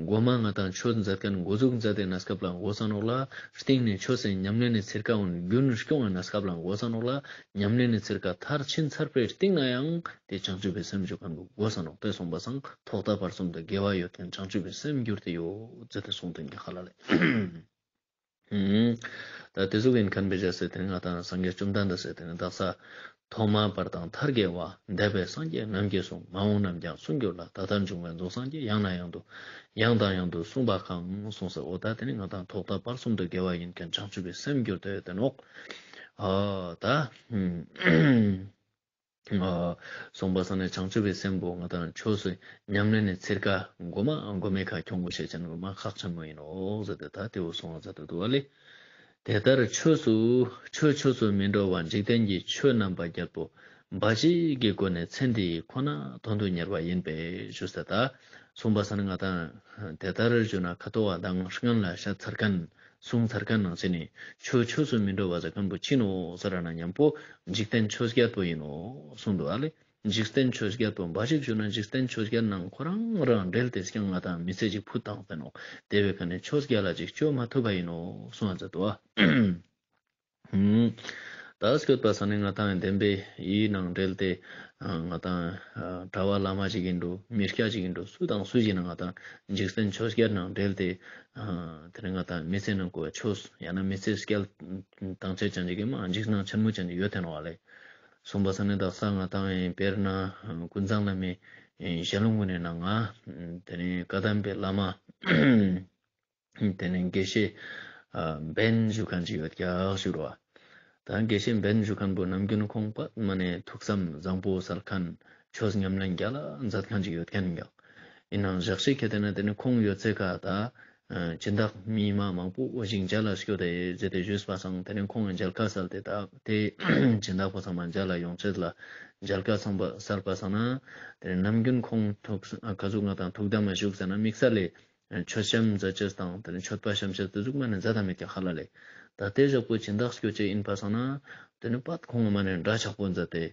གོ་མ་ང་ཏང་ཆོས་མཛད་མཁན་འགོ་འཛུགས་མཛད་དེ་ན་སྐབས་ལ་འགོ་ས་ནོག་ལ། སྟེང་ནས་ཆོས་སེ་ཉམས་ལེན་ནི་ཚིར་ཀ་འོན་རྒྱུན་སྐྱོང་ང་ན་སྐབས་ལ་འགོ་ས་ནོག་ལ། ཉམས་ལེན་ནི་ཚིར་ཀ་མཐར་ཕྱིན་ཚར་བའི་སྟེང་ན་ཡང་དེ་བྱང་ཆུབ་པའི་སེམས་ཞུ་མཁན་པོ་འགོ་ས་ནོག། དེ་གསུངས་པ་སང་ཐོག་མཐའ་བར་གསུམ་དུ་དགེ་བ་ཡོད་མཁན་བྱང་ཆུབ་པའི་སེམས་གྱུར་ཏེ་ཡོད་ཟེར་ཏེ་གསུངས་དོན་གྱི་ཁ་ལ་ལེ། ད་དེ་ཟུག་ཡིན་མཁན་པའི་རྒྱལ་སྲས་དེ་ནི་ང་ཏང་སངས་རྒྱས་བཅོམ་ལྡན་འདས་སེ་དེ་ནི་དག་ས་ཐོག་མ་བར་དང་མཐར་དགེ་བ། འདས་པའི་སངས་རྒྱས་རྣམས་ཀྱིས་གསུངས། མ་འོངས་རྣམས་ཀྱང་གསུང་འགྱུར་ལ། ད་ལྟར་བྱུང་བའི་རྫོགས་སངས་རྒྱས། ཡང་ནས་ཡང་དུ་ཡང་དང་ཡང་དུ་གསུངས་པ་གང་གསུངས་སོ། འོ་ད་དེ་ནི་ང་ཏང་ཐོག་མཐའ་བར་གསུམ་དུ་དགེ་བ་ཡིན་མཁན་བྱང་ཆུབ་པའི་སེམས་གྱུར་ཏེ་ཡོད་དེ་ནོག། ཨ་ད། གསུངས་པ་སང་ནས་བྱང་ཆུབ་པའི་སེམས་པོ་ང་ཏང་ཆོས་སུ་ཉམས་ལེན་ནི་ཚིར་ཀ་གོ་མ་གོ་མའི་ཁ་ཁྱོང་དགོས་ཤེས་ཅན་གོ་མ་ཁག་ཆེན་མོ་ཡིན་ནོག་ཟེར་ཏེ་ད་དེ་བོ་གསུངས་པ་ཟེར་ཏེ་འདུག་པ་ལེ། དེ་ལྟར་ཆོས་སུ་ཆོས་ཆོས་སུ་མི་འགྲོ་བ་འཇིག་རྟེན་གྱི་ཆོས་རྣམ་པ་བརྒྱད་པོ་འབའ་ཞིག་གི་སྒོ་ནས་ཚེ་འདི་ཁོ་ན་དོན་དུ་གཉེར་བ་ཡིན་པས་ཞུས་ཏེ་ད་གསུངས་པ་སང་ནས་ང་ཏང་དེ་ལྟར་ཞུ་ན་ཁ་ཐོག་བ་དང་སྔོན་ལ་བཤད་ཚར་མཁན། གསུངས་ཚར་མཁན་ནང་བཞིན་ནི་ཆོས་ཆོས་སུ་མི་འགྲོ་བ་ཟེར་མཁན་པོ་ཅི་ནོག་ཟེར་ན་མཉམ་པོ་འཇིག་རྟེན་ཆོས་བརྒྱད་པོ་ཡིན་ནོག་གསུངས་འདུག་ཨ་ལེ། འཇིག་རྟེན་ཆོས་བརྒྱད་པོ་འབའ་ཞིག་ཞུ་ན་འཇིག་རྟེན་ཆོས་བརྒྱད་ནང་ཁོ་རང་རང་འབྲེལ་ཏེ་སྐྱང་ང་ཏང་མི་ཚེ་ཅིག་ཕུད་བཏང་སྟེ་ནོག། དེ་བའི་ཁ་ནས་ཆོས་བརྒྱད་ལ་ཅིག་སྤྱོད་མ་ཐུབ་པ་ཡིན་ནོག་གསུངས་ཟེར་འདུག་ཨ། ད་སྐྱོད་པ་སང་ནས་ང་ཏང་བདེན་པའི་ཡིད་ནང་འབྲེལ་ཏེ། ང་ཏང་གྲྭ་པ་བླ་མ་ཞིག་ཨིན་འགྲོ་མི་སྐྱ་ཞིག་ཨིན་འགྲོ་སུ་དང་སུ་ཞིག་ན་ང་ཏང་འཇིག་རྟེན་ཆོས་བརྒྱད་ནང་འབྲེལ་ཏེ་དེ་ནི་ང་ཏང་མི་ཚེ་ནང་གོ་ཆོས་ཡང་ན་མི་ཚེ་སྐྱེལ་ཏང་ཆེད་ཅན་ཅིག་གི་མ་འཇིགས་སྣང་ཆེན་མོ་ཅན་ཅིག་ཡོད་དེ་ནོག་ལེ། སོང་པ་སང་ནི་དག་ས་ང་ཏང་ཡིན་དཔེར་ན་ཀུན་བཟང་བླ་མའི་ཞལ་ལུང་གུན་ནི་ནང་ང་དེ་ནི་བཀའ་གདམས་པའི་བླ་མ་དེ་ནི་དགེ་བཤེས་འབེན་ཞུ་མཁན་ཅིག་ཡོད་ཀྱག་ཞུ་རོ། ད་དགེ་བཤེས་འབེན་ཞུ་མཁན་པོ་ནམ་རྒྱུན་ཁོང་པ་མ་ནི་ཐུགས་བསམ་བཟང་པོ་སལ་མཁན་ཆོས་ཉམས་ལེན་རྒྱལ་ལ་མཛད་མཁན་ཅིག་ཡོད་མཁན་ཡིན་ཀྱག། ཡིན་ནའང་ཞག་ཅིག་ཁྱེད་དེ་ན་དེ་ནི་ཁོང་ཡོད་ཚད་ཀ་ད་སྦྱིན་བདག་མི་མ་མང་པོ་ཞིག་མཇལ་ལ་སྐྱོད་དེ་ཟེར་ཏེ་ཞུས་པ་སང་དེ་ནི་ཁོང་མཇལ་ཁ་སལ་ཏེ་ད་དེ་སྦྱིན་བདག་པོ་ཚང་མ་མཇལ་ལ་ཡོང་ཆེད་ལ་མཇལ་ཁ་ཚང་པ་སལ་པ་སང་ན་དེ་ནི་ནམ་རྒྱུན་ཁོང་ཐུགས་ཁ་ཟུག་ང་ཏང་ཐུགས་དམ་མ་བཞུགས་ཟེར་ན་དམིགས་བསལ་ལས་མཆོད་བཤམས་མཛད་ཅེས་དང་དེ་ནི་མཆོད་པ་བཤམས་ཅེས་དེ་ཟུག་མ་ནི་མཛད་དམ་མེད་ཀྱག་ཧ་ལ་ལེ། ད་དེ་ཞག་པོ་སྦྱིན་བདག་སྐྱོད་ཅེས་ཡིན་པ་སང་ན་དེ་ནི་པད་ཁོང་མ་ནི་འདྲ་ཆགས་པོ་མཛད་དེ།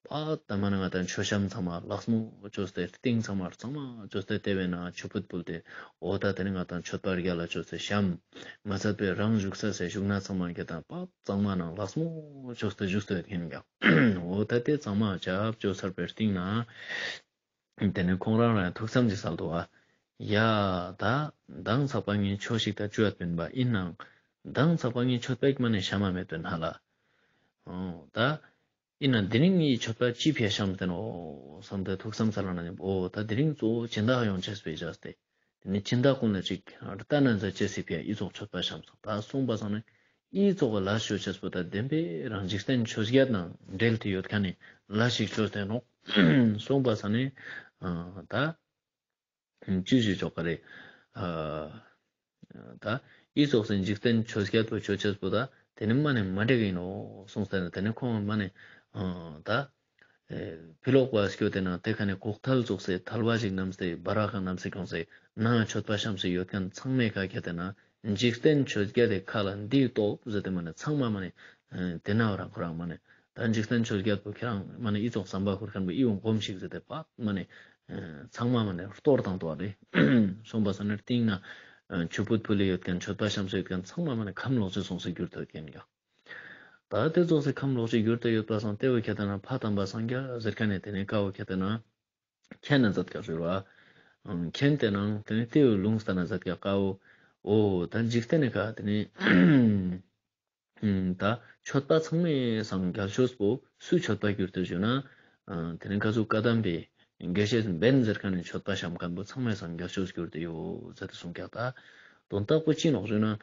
པད་ད་མ་ནི་ང་ཏང་མཆོད་བཤམས་ཚང་མ་ལགས་མོ་བཅོས་ཏེ་རྟིང་ཚང་མ་ཚང་མ་བཅོས་ཏེ་དེ་བས་ན་ཆུ་ཕུད་ཕུལ་ཏེ་འོ་ད་དེ་ནི་ང་ཏང་མཆོད་པ་རྒྱལ་ལ་བཅོས་ཏེ་བཤམས་མ་ཚད་པའི་རང་བཞུགས་ས་སེ་བཞུགས་ན་ཚང་མ་གི་ད་པད་གཙང་མ་ནང་ལགས་མོ་བཅོས་ཏེ་བཞུགས་ཏེ་ཡོད་མཁན་ཀྱག། འོ་ད་དེ་གཙང་མ་ཆབ་བཅོས་ཚར་བའི་རྟིང་ན། དེ་ནས་ཁོང་རང་རང་ཐུགས་བསམ་ཅིག་སལ་འདུག་ཨ། ཡ། ད་མདང་ཚག་པ་ངའི་ཆོས་ཤིག་ད་བཅོ་ཡ་པིན་པ་ཡིན་ནའང་མདང་ཚག་པ་ངའི་མཆོད་པ་ཞིག་མ་ནས་བཤམས་མ་མེད་པིན་ཧ་ལ། འོ་ད་ཡིན་ན་དེ་རིང་ངའི་མཆོད་པ་ཅི་ཕི་ཡ་བཤམས་ཏེ་ནོག་བསམ་སྟེ་ཐུགས་བསམ་སལ་ན་ནི་འོ་ད་དེ་རིང་གཙོ་བོ་སྦྱིན་བདག་ཡོང་ཅེས་པའི་བཞག་སྟེ། དེ་ནས་སྦྱིན་བདག་ཀུན་ལ་ཅིག་ལྟ་ན་མཛད་ཅེས་སི་ཕི་ཡ་ཨི་ཙོགས་མཆོད་པ་བཤམས་སོང་། ད་གསུངས་པ་སང་ནས་ཨི་ཙོགས་ལ་ཤོད་ཅེས་པོ་ད་བདེན་པའི་རང་འཇིག་རྟེན་ཆོས་བརྒྱད་ནང་འབྲེལ་ཏེ་ཡོད་མཁན་ནི་ལ་ཞིག་ཤོད་དེ་ནོག་གསུངས་པ་སང་ནས་ད་ཅི་ཞིག་ཆོག་ག་རེ། ད་ཨི་ཙོགས་སི་འཇིག་རྟེན་ཆོས་བརྒྱད་པོ་ཆོས་ཅེས་པོ་ད་དེ་ནི་མ་ནི་མ་འགྲིག་ཡིན་ནོག་གསུངས་ཏེ་ནི་དེ་ནི་ཁོང་མ་ནི་ད། ཕི་ལོག་པ་སྐྱོད་དེ་ན་དེ་ཁ་ནས་གོག་ཐལ་ཙོགས་སེ་ཐལ་བ་ཞིག་བསྣམས་ཏེ་སྦ་ར་ཁ་བསྣམས་ཏེ་ཁོང་སེ་ནང་མཆོད་པ་བཤམས་སེ་ཡོད་མཁན་ཚང་མའི་ཁ་ཁྱེར་ཏེ་ན་འཇིག་རྟེན་ཆོས་བརྒྱད་དེ་ཁ་ལ་འདི་ལྟོས་ཟེར་ཏེ་མ་ནི་ཚང་མ་མ་ནི་དེ་ན་བ་རང་ཁོ་རང་མ་ནི་ད་འཇིག་རྟེན་ཆོས་བརྒྱད་པོ་ཁྱེད་རང་མ་ནི་ཨི་ཙོགས་བསམ་པ་ཁུར་མཁན་པོ་ཨི་བོ་སྒོམས་ཤིག་ཟེར་ཏེ་པ་མ་ནི་ཚང་མ་མ་ནི་གཏོར་བཏང་འདུག་པ་རེད། སོང་པ་སང་ནི་རྟིང་ན་ཆུ་ཕུད་ཕུལ་ལེ་ཡོད་མཁན་མཆོད་པ་བཤམས་སེ་ཡོད་མཁན་ཚང་མ་མ་ནི་ཁམས་ལོག་ཅེས་སོང་སེ་གྱུར་ཏེ་ཡོད་མཁན་ཡ། ད་དེ་ཙོགས་སེ་ཁམས་ལོག་ཅེས་གྱུར་ཏེ་ཡོད་པ་སང་དེ་བོ་ཁྱེར་ཏེ་ན་ཕ་དམ་པ་སངས་རྒྱས་ཟེར་མཁན་ནི་དེ་ནི་ཀ་བོ་ཁྱེར་ཏེ་ན་མཁྱེན་ན་མཛད་ཀྱག་ཞུ་ར། མཁྱེན་ཏེ་ནང་དེ་ནི་དེ་བོ་ལུང་བསྟན་ན་མཛད་ཀྱག་ཀ་བོ། འོ་ད་འཇིག་རྟེན་ནི་ཁ་དེ་ནི་ད་མཆོད་པ་ཚང་མའི་སང་རྒྱལ་ཤོས་པོ་སུའི་མཆོད་པ་གྱུར་ཏེ་ཞུ་ན། དེ་ནི་ཀ་ཟུག་བཀའ་གདམས་པའི་དགེ་བཤེས་འབེན་ཟེར་མཁན་ནི་མཆོད་པ་བཤམས་མཁན་པོ་ཚང་མའི་སང་རྒྱལ་ཤོས་གྱུར་ཏེ་ཡོད་ཟེར་ཏེ་གསུངས་ཀྱག་ད་དོན་དག་པོ་ཅི་ནོག་ཞུ་ན།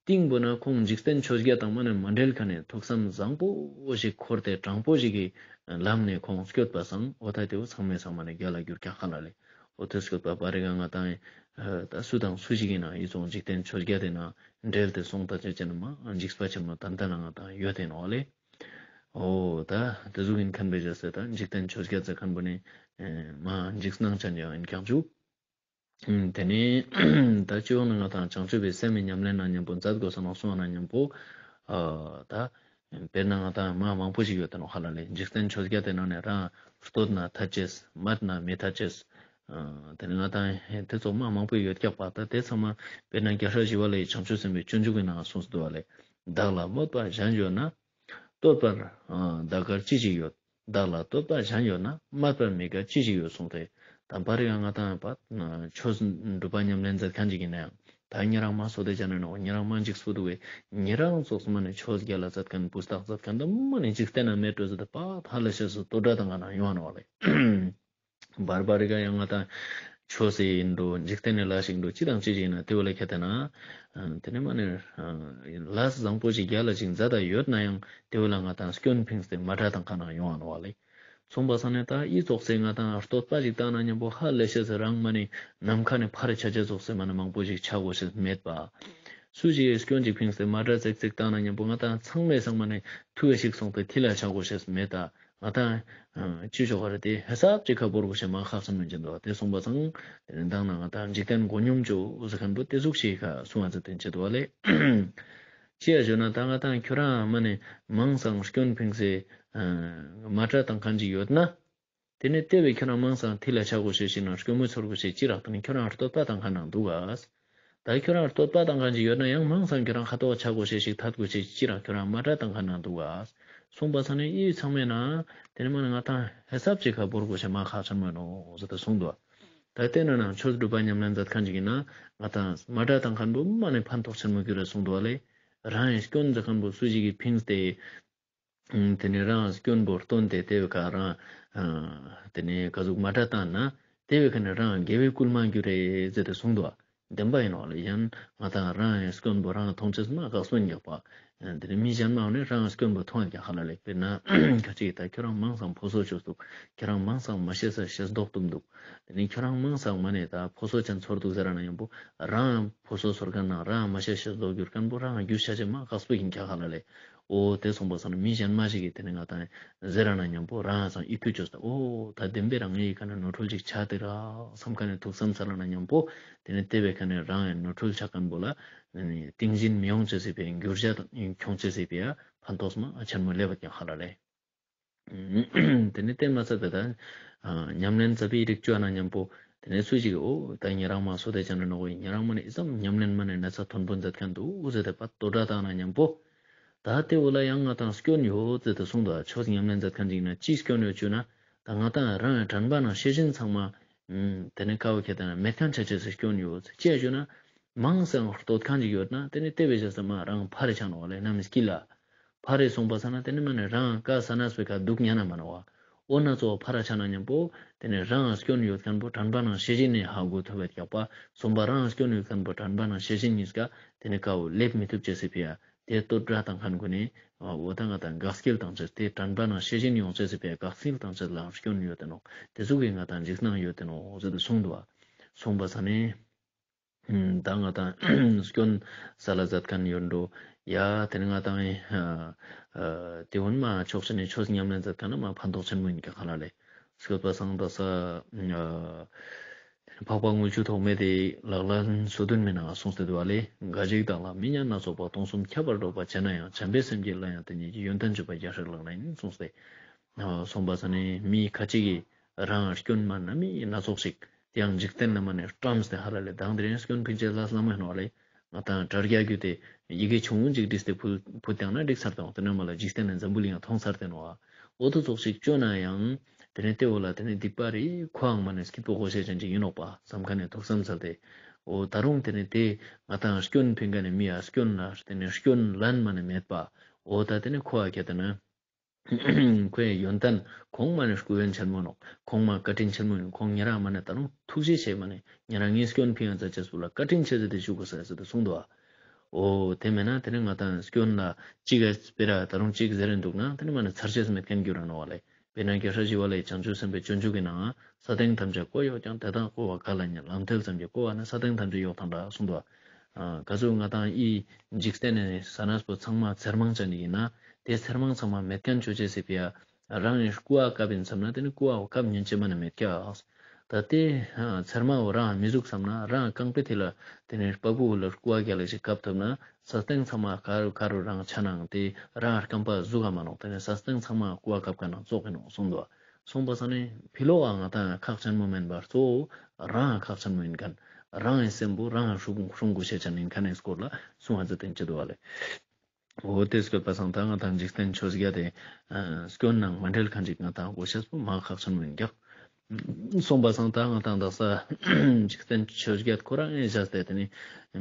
རྟིང་པོ་ན་ཁོང་འཇིག་རྟེན་ཆོས་བརྒྱད་དང་མ་ནི་མ་འབྲེལ་མཁན་ནི་ཐུགས་བསམ་བཟང་པོ་ཞིག་འཁོར་ཏེ་དྲང་པོ་ཞིག་གི་ལམ་ནས་ཁོང་སྐྱོད་པ་སང་འོ་ད་དེ་བོ་ཚང་མའི་སང་མ་ནི་རྒྱལ་ལ་གྱུར་ཀྱག་ཧ་ལ་ལེ། འོ་དེ་སྐྱོད་པ་པ་རི་ག་ང་ཏང་ད་སུ་དང་སུ་ཞིག་ཡིན་ན་ཨི་ཙོགས་འཇིག་རྟེན་ཆོས་བརྒྱད་དེ་ན་འབྲེལ་ཏེ་སོང་ད་ཅེ་ཅེ་ན་མ་འཇིགས་པ་ཆེན་མོ་ཏན་ཏན་ན་ང་ཏང་ཡོད་དེ་ནོག་ལེ། འོ་ད་དེ་ཟུག་ཡིན་མཁན་པའི་བྱས་ཏེ་ད་འཇིག་རྟེན་ཆོས་བརྒྱད་ཟེར་མཁན་པོ་ནི་མ་འཇིགས་སྣང་ཅན་ཡང་ཡིན་ཀྱག་ཞུ། དེ་ནས་ད་སྤྱི་ཡོངས་ནས་ང་ཏང་བྱང་ཆུབ་པའི་སེམས་ཀྱི་ཉམས་ལེན་ན་མཉམ་པོ་མཛད་དགོས་ས་ནོག་གསུངས་ན་མཉམ་པོ། ད་དཔེར་ན་ང་ཏང་མ་མང་པོ་ཞིག་ཡོད་དེ་ནོག་ཧ་ལ་ལེ། འཇིག་རྟེན་ཆོས་བརྒྱད་དེ་ནང་ནས་རང་བསྟོད་ན་ཐད་ཅེས་སྨད་ན་མི་ཐད་ཅེས། དེ་ནས་ང་ཏང་དེ་ཙོགས་མ་མང་པོ་ཡོད་ཀྱག་པ། ད་དེ་ཚང་མ་དཔེར་ན་རྒྱལ་སྲས་ཞི་བ་ལྷའི་བྱང་ཆུབ་སེམས་དཔའི་སྤྱོད་འཇུག་གི་ནང་གསུངས་སུ་འདུག་པ་ལེ། བདག་ལ་སྨོད་པ་གཞན་ཡོད་ན། བསྟོད་པར་བདག་དགར་ཅི་ཞིག་ཡོད། བདག་ལ་བསྟོད་པ་གཞན་ཡོད་ན། སྨད་པར་མི་དགའ་ཅི་ཞིག་ཡོད་གསུངས་ཏེ། དམ་པ་རི་ཡང་ང་ཏང་པ་ཆོས་སྒྲུབ་པ་ཉམས་ལེན་མཛད་མཁན་ཅིག་ཡིན་ན་ཡང་ད་ཉེ་རང་མ་སོ་དེ་ཅན་ནོ་ཉེ་རང་མ་འཇིགས་སུ་འདུག་པས་ཉེ་རང་ཙོགས་མ་ནི་ཆོས་རྒྱལ་ལ་མཛད་མཁན་བུ་སྟག་མཛད་མཁན་ད་མ་ནི་འཇིག་རྟེན་ན་མེད་འགྲོ་ཟེར་ཏེ་པ་ཧ་ལས་ཤེས་སུ་བསྟོད་སྒྲ་དང་ག་ན་ཡོང་ང་ནོག་ལེ། བར་བར་ག་ཡང་ང་ཏང་ཆོས་སེ་ཡིན་འགྲོ་འཇིག་རྟེན་ནི་ལ་ཞིག་འགྲོ་ཅི་དང་ཅི་ཞིག་ཡིན་ན་དེ་བོ་ལ་ཁྱེར་ཏེ་ན། དེ་ནི་མ་ནི་ལ་བཟང་པོ་ཞིག་རྒྱལ་ལ་ཞིག་མཛད་ད་ཡོད་ན་ཡང་དེ་བོ་ལ་ང་ཏང་སྐྱོན་ཕིངས་ཏེ་མ་དྲ་དང་ག་ན་ཡོང་ང་ནོག་ལེ། སོང་པ་སང་ནི་ད་ཨི་ཙོགས་སེ་ང་ཏང་བསྟོད་པ་ཞིག་བཏང་ན་མཉམ་པོ་ཧ་ལས་ཤེས་སེ་རང་མ་ནི་ནམ་མཁའ་ནི་ཕར་ཆ་ཆ་ཙོགས་སེ་མ་ནི་མང་པོ་ཞིག་ཆ་དགོས་ཤེས་མེད་པ། སུ་ཞིག་སྐྱོན་ཅིག་ཕིངས་ཏེ་མ་དྲ་ཙིག་ཙིག་བཏང་ན་མཉམ་པོ་ང་ཏང་ཚང་མའི་སང་མ་ནི་ཐུ་བའི་ཞིག་སོང་སྟེ་ཐི་ལ་ཆ་དགོས་ཤེས་མེད་ད། ང་ཏང་ཅི་ཞོག་ག་རེ་དེ་ཧེ་སབ་ཅིག་ཁ་བོར་དགོས་ཤེས་མ་ཁག་ཆེན་མོ་ཅན་འདུག་པ། དེ་སོང་པ་སང་དེ་ནི་མདང་ན་ང་ཏང་འཇིག་རྟེན་མགོ་སྙོམས་ཅོ་ཟེར་མཁན་པོ་དེ་ཟུག་ཞིག་ཁ་གསུང་བ་ཚེ་དེ་བྱེད་དོ་བ་ལེ། ཅི་ཡ་ཞུ་ན་ད་ང་ཏང་ཁྱོད་རང་མ་ནི་མང་སང་སྐྱོན་ཕིངས་སེ་མ་དྲ་བཏང་མཁན་ཅིག་ཡོད་ན། དེ་ནི་དེ་བས་ཁྱོད་རང་མང་སང་ཐི་ལ་ཆ་དགོས་ཤེས་ཤིག་ན་སྐྱོན་མོ་ཚོར་དགོས་ཤེས་ཅི་རག་ད་ནི་ཁྱོད་རང་བསྟོད་པ་བཏང་མཁན་ནང་འདུག་ག། ད་ཁྱོད་རང་བསྟོད་པ་བཏང་མཁན་ཅིག་ཡོད་ན་ཡང་མང་སང་ཁྱོད་རང་ཁ་ཐོག་ཆ་དགོས་ཤེས་ཤིག་ཐད་དགོས་ཤེས་ཅི་རག་ཁྱོད་རང་མ་དྲ་བཏང་མཁན་ནང་འདུག་ག། གསུངས་པ་ས་ནི་ཨི་ཚང་མའི་ནང་དེ་ནི་མ་ནི་ང་ཏང་ཧེ་སབ་ཅིག་ཁ་བོར་དགོས་ཤེས་མ་ཁག་ཆེན་མོ་ཡིན་ནོག་ཟེར་ཏེ་གསུངས་འདུག། ད་དེ་ན་ནང་ཆོས་སྒྲུབ་པ་ཉམས་ལེན་མཛད་མཁན་ཅིག་ཡིན་ན་ང་ཏང་མ་དྲ་བཏང་མཁན་པོ་མ་ནི་ཕན་ཐོགས་ཆེན་མོ་གྱུར་རེ་གསུངས་འདུག་ལེ། རང་ཡི་སྐྱོན་མཛད་མཁན་པོ་སུ་ཞིག་གིས་ཕིངས་ཏེ། ཨ་དེ་ནས་རང་སྐྱོན་པོ་སྟོན་ཏེ་དེ་བས་ཁ་རང་ཨ་དེ་ནས་ག་ཟུག་མ་དྲ་བཏང་ན་དེ་བས་ཁ་ནས་རང་དགེ་བའི་བསྐུལ་མ་གྱུར་རེ་ཟེར་ཏེ་གསུངས་འདུག། བདེན་པ་ཡིན་ནོག་ལེ། ཡང་ང་ཏང་རང་ཡང་སྐྱོན་པོ་རང་མཐོང་ཅེས་མ་དགའ་སོ་ཡིན་ཀྱག་པ། དེ་ནས་མི་གཞན་མ་ནི་རང་སྐྱོན་པོ་མཐོང་ཡིན་ཀྱག་ཧ་ལ་ལེ། དཔེར་ན་ཁ་ཅིག་ད་ཁྱོད་རང་མང་སང་ཕོ་སོ་ཅོས་འདུག། ཁྱོད་རང་མང་སང་མ་ཤེས་ས་ཤེས་མདོག་བཏུམ་འདུག། དེ་ནས་ཁྱོད་རང་མང་སང་མ་ནས་ད་ཕོ་སོ་ཅན་ཚོར་འདུག་ཟེར་ར་ན་མཉམ་པོ་རང་ཕོ་སོ་ཚོར་མཁན་ནང་རང་མ་ཤེས་ཤེས་མདོག་གྱུར་མཁན་པོ་རང་རྒྱུས་ཤ་ཅེ་མ་དགའ་སོ་ཡིན་ཀྱག་ཧ་ལ་ལེ། འོ་དེ་གསུངས་པ་སང་ན་མི་གཞན་མ་ཞིག་གིས་དེ་ནི་ང་ཏང་ཟེར་ར་ན་མཉམ་པོ་རང་སང་ཨི་ཐུ་ཅོས་ད། འོ་ད་བདེན་པའི་རང་ངའི་ཁ་ནས་ནོར་འཁྲུལ་ཅིག་ཆགས་ཏེ་ར་བསམ་ཁ་ནས་ཐུགས་བསམ་ཚར་ར་ན་མཉམ་པོ་དེ་ནི་དེ་བས་ཁ་ནས་རང་ཡང་ནོར་འཁྲུལ་ཆགས་མཁན་པོ་ལ་ཏིང་འཛིན་མི་ཡོང་ཅེས་སི་ཕིའ་འགྱུར་བ་ཁྱོང་ཅེས་སི་ཕིའ་ཕན་ཐོགས་མ་ཆེན་མོ་སླེབས་པ་ཀྱག་ཧ་ལ་ལེ། དེ་ནས་དེ་མ་ཚད་པའི་ད་ཉམས་ལེན་མཛད་པའི་རིགས་བཅོ་ན་མཉམ་པོ་དེ་ནས་སུ་ཞིག་གིས་འོ་ད་ཉེ་རང་མ་སོ་དེ་ཅན་ནོག་ཡིན། ཉེ་རང་མ་ནི་ཨི་ཙམ་ཉམས་ལེན་མ་ནས་ན་ཚ་མཐོན་པོ་མཛད་མཁན་འདུག་ཟེར་ཏེ་པ་ལྟོ་སྒྲ་བཏང་ན་མཉམ་པོ། ད་དེ་བོ་ལ་ཡང་ང་ཏང་སྐྱོན་ཡོད་ཟེར་ཏེ་གསུངས་འདུག། ཆོས་ཉམས་ལེན་མཛད་མཁན་ཅིག་ན་ཅི་སྐྱོན་ཡོད་ཅོ་ན་ད་ང་ཏང་རང་དྲན་པ་ནང་ཤེས་བཞིན་ཚང་མ་དེ་ནས་ཀ་བོ་ཁྱེད་ད་ན་མེད་མཁན་ཆ་ཅེས་སི་སྐྱོན་ཡོད་ཅེས་ཅོ་ན་མང་སང་བསྟོད་མཁན་ཅིག་ཡོད་ན་དེ་ནས་དེ་བས་ཅེས་མ་རང་ཕར་རེ་ཆ་ནོག་ལེ། ནམ་སྐྱིད་ལ་ཕར་རེ་སོང་པ་ས་ན་དེ་ནས་མ་ནས་རང་ཀ་ས་ན་སྤེ་ཀ་སྡུག་ཉན་ན་མ་ནོག་བ། འོ་ན་གཙོ་བོ་ཕར་ར་ཆ་ན་མཉམ་པོ་དེ་ནས་རང་སྐྱོན་ཡོད་མཁན་པོ་དྲན་པ་ནང་ཤེས་བཞིན་ནས་ཧ་གོ་ཐུབ་པའི་ཀྱག་པ། གསུམ་པ་རང་སྐྱོན་ཡོད་མཁན་པོ་དྲན་པ་ནང་ཤེས་བཞིན་གཉིས་ཀ་དེ་ནས་ཀ་བོ་སླེབས་མི་ཐུབ་ཅེས་སི་ཕིའ་དེ་ལྟོ་སྒྲ་བཏང་མཁན་ཀུན་ནི་འོ་ད་ང་ཏང་དགའ་སྐྱིད་བཏང་ཅེས་དེ་དྲན་པ་ནང་ཤེས་བཞིན་ཡོང་ཅེས་སི་ཕིའ་དགའ་སྐྱིད་བཏང་ཅེས་ལ་སྐྱོན་ཡོད་དེ་ནོག། དེ་ཟུག་གི་ང་ཏང་འཇིགས་སྣང་ཡོད་དེ་ནོག་ཟེར་ཏེ་གསུངས་འདུག་བ། གསུངས་པ་ས་ནས། ད་ང་ཏང་སྐྱོན་སལ་ལ་མཛད་མཁན་ཡོད་འགྲོ། ཡ་དེ་ནི་ང་ཏང་དེ་བོ་མ་ཕྱོགས་ཆེན་ནས་ཆོས་ཉམས་ལེན་མཛད་མཁན་ན་མ་ཕན་ཐོགས་ཆེན་མོ་ཡིན་ཀྱག་ཧ་ལ་ལེ། སྐྱོད་པ་སང་ད་ས་འཕགས་པ་དངུལ་ཆུ་ཐོགས་མེད་དེ་ལག་ལེན་སོ་བདུན་མའི་ནང་གསུངས་ཏེ་འདུག་བ་ལེ། འགའ་ཞིག་བདག་ལ་མི་ཉན་སྣ་ཚོགས་པ། སྟོང་གསུམ་ཁྱབ་པར་སྒྲོག་པ་བྱས་ན་ཡང་། བྱམས་པས་སེམས་བསྐྱེད་ལ་ཡང་དེ་ཉིད་ཀྱི། ཡོན་ཏན་སྤྱོད་པ་རྒྱལ་སྲས་ལག་ལེན་ཡིན་གསུངས་ཏེ། གསུངས་པ་ས་ནས་མི་ཁ་ཅིག་གིས་རང་སྐྱོན་མ་ན་མི་སྣ་ཚོགས་ཤིག་དེ་ཡང་འཇིག་རྟེན་ན་མ་ནས་བཀྲམས་ཏེ་ཧ་ལ་ལེ་མདང་དེ་རིང་སྐྱོན་ཕིང་ཅེས་ལ་སླ་མོ་ཡིན་ནོག་ལེ། ང་ཏང་དྲ་རྒྱ་བརྒྱུད་དེ་ཡི་གེ་ཆུང་ངུ་ཅིག་བྲིས་ཏེ་ཕུལ་ཕུལ་བཏང་ན་འགྲིག་ཚར་དང་དེ་ནས་མ་ལ་འཇིག་རྟེན་ནས་འཛམ་བུ་གླིང་ཡང་མཐོང་ཚར་ཏེ་ནོག། འོ་དོ་ཚོགས་ཤིག་བཅོ་ན་ཡང་དེ་ནས་དེ་བོ་ལ་དེ་ནས་སྡིག་པ་རེ་ཁོའང་མ་ནས་སྐྱིད་པོ་གོ་ཤེས་ཅན་ཅིག་ཡིན་ནོག་པ་བསམ་མཁན་ནས་ཐུགས་བསམ་ཚར་ཏེ། འོ་ད་རུང་དེ་ནས་དེ་ང་ཏང་སྐྱོན་ཕིང་མཁན་ནས་མི་ཡ་སྐྱོན་ལ་དེ་ནས་སྐྱོན་ལན་མ་ནས་མེད་པ། འོ་ད་དེ་ནས་ཁོ་ཨ་ཁྱེད་དེ་ན། ཁོའི་ཡོན་ཏན་ཁོང་མ་ནི་སྐུ་ཡོན་ཆེན་མོ་ནོག། ཁོང་མ་བཀའ་དྲིན་ཆེན་མོ་ཡིན། ཁོང་ཉེ་རང་མ་ནི་ད་རུང་ཐུགས་རྗེ་ཆེ་མ་ནི་ཉེ་རང་ངའི་སྐྱོན་ཕིང་ཡང་ཙ་ཅེས་པོ་ལ་བཀའ་དྲིན་ཆེ་ཟེར་ཏེ་ཞུ་དགོས་ས་ཟེར་ཏེ་གསུངས་འདུག་ཨ། འོ་དེ་མེད་ན་དེ་ནི་ང་ཏང་སྐྱོན་ལ་གཅིག་ག་སྤེ་ར་ད་རུང་གཅིག་ཟེར་རིན་འདུག་ན་དེ་ནི་མ་ནི་ཚར་ཅེས་མེད་མཁན་གྱུར་ར་ནོག་བ་ལེ། དཔེར་ན་རྒྱལ་སྲས་ཞི་བ་ལྷའི་བྱང་ཆུབ་སེམས་དཔའི་སྤྱོད་འཇུག་གི་ནང་ས་སྟེང་ཐམས་ཅད་བཀོད་ཡོད་ཀྱང་། དེ་དག་བཀོད་པ་ག་ལ་རྙེད། ལམ་མཐིལ་ཙམ་གྱིས་བཀོད་པ་ནི། ས་སྟེང་ཐམས་ཅད་གཡོགས་དང་འདྲ་གསུངས་འདུག། ག་ཟུག་ང་ཏང་ཨི་འཇིག་རྟེན་ནི་ས་ན་སྤོ་ཚང་མ་ཚེར་མང་ཅན་ཡིན་ན་དེ་ཚེར་མང་ཚང་མ་མེད་མཁན་ཅོ་ཅེས་སི་ཕིའ་རང་ཡིན་སྐུ་ཨ་བཀབ་ཡིན་བསམ་ན་དེ་ནི་སྐུ་ཨ་བཀབ་ཉན་ཅེས་མ་ནི་མེད་ཀྱག། ད་དེ་ཚེར་མ་བོ་རང་མི་ཟུག་བསམ་ན་རང་རྐང་པའི་ཐིལ་ལ་དེ་ནི་པ་ཕུ་བོ་ལ་སྐུ་ཨ་རྒྱལ་ལ་ཞིག་བཀབ་ཐུབ་ན། ས་སྟེང་ཚང་མ་ག་རུ་ག་རུ་རང་ཆ་ནང་དེ་རང་རྐང་པ་ཟུག་ག་མ་ནོག། དེ་ནས་ས་སྟེང་ཚང་མ་ཀུ་བ་ཀབ་ཀ་ནང་ཙོག་གི་ནོག་གསུངས་འདུག། གསུངས་པ་ས་ནས་ཕི་ལོག་ག་ང་ཏང་ཁག་ཆེན་མོ་མེན་པར་གཙོ་བོ་རང་ཁག་ཆེན་མོ་ཡིན་མཁན། རང་གི་སེམས་པོ་རང་སྲུང་སྲུང་དགོས་ཤེས་ཅན་ཡིན་མཁན་ནི་སྐོར་ལ་གསུང་བ་ཙ་དེན་ཅི་འདུག་བ་ལེ། འོ་དེ་སྐྱོད་པ་སང་ད་ང་ཏང་འཇིག་རྟེན་ཆོས་བརྒྱད་དེ་སྐྱོན་ནང་མ་འབྲེལ་མཁན་ཅིག་ང་ཏང་དགོས་ཤེས་པོ་མ་ཁག་ཆེན་མོ་ཡིན་ཀྱག། གསུངས་པ་སང་ད་ང་ཏང་དག་ས་འཇིག་རྟེན་ཆོས་བརྒྱད་ཁོ་རང་ངས་བཞག་སྟེ་དེ་ནི་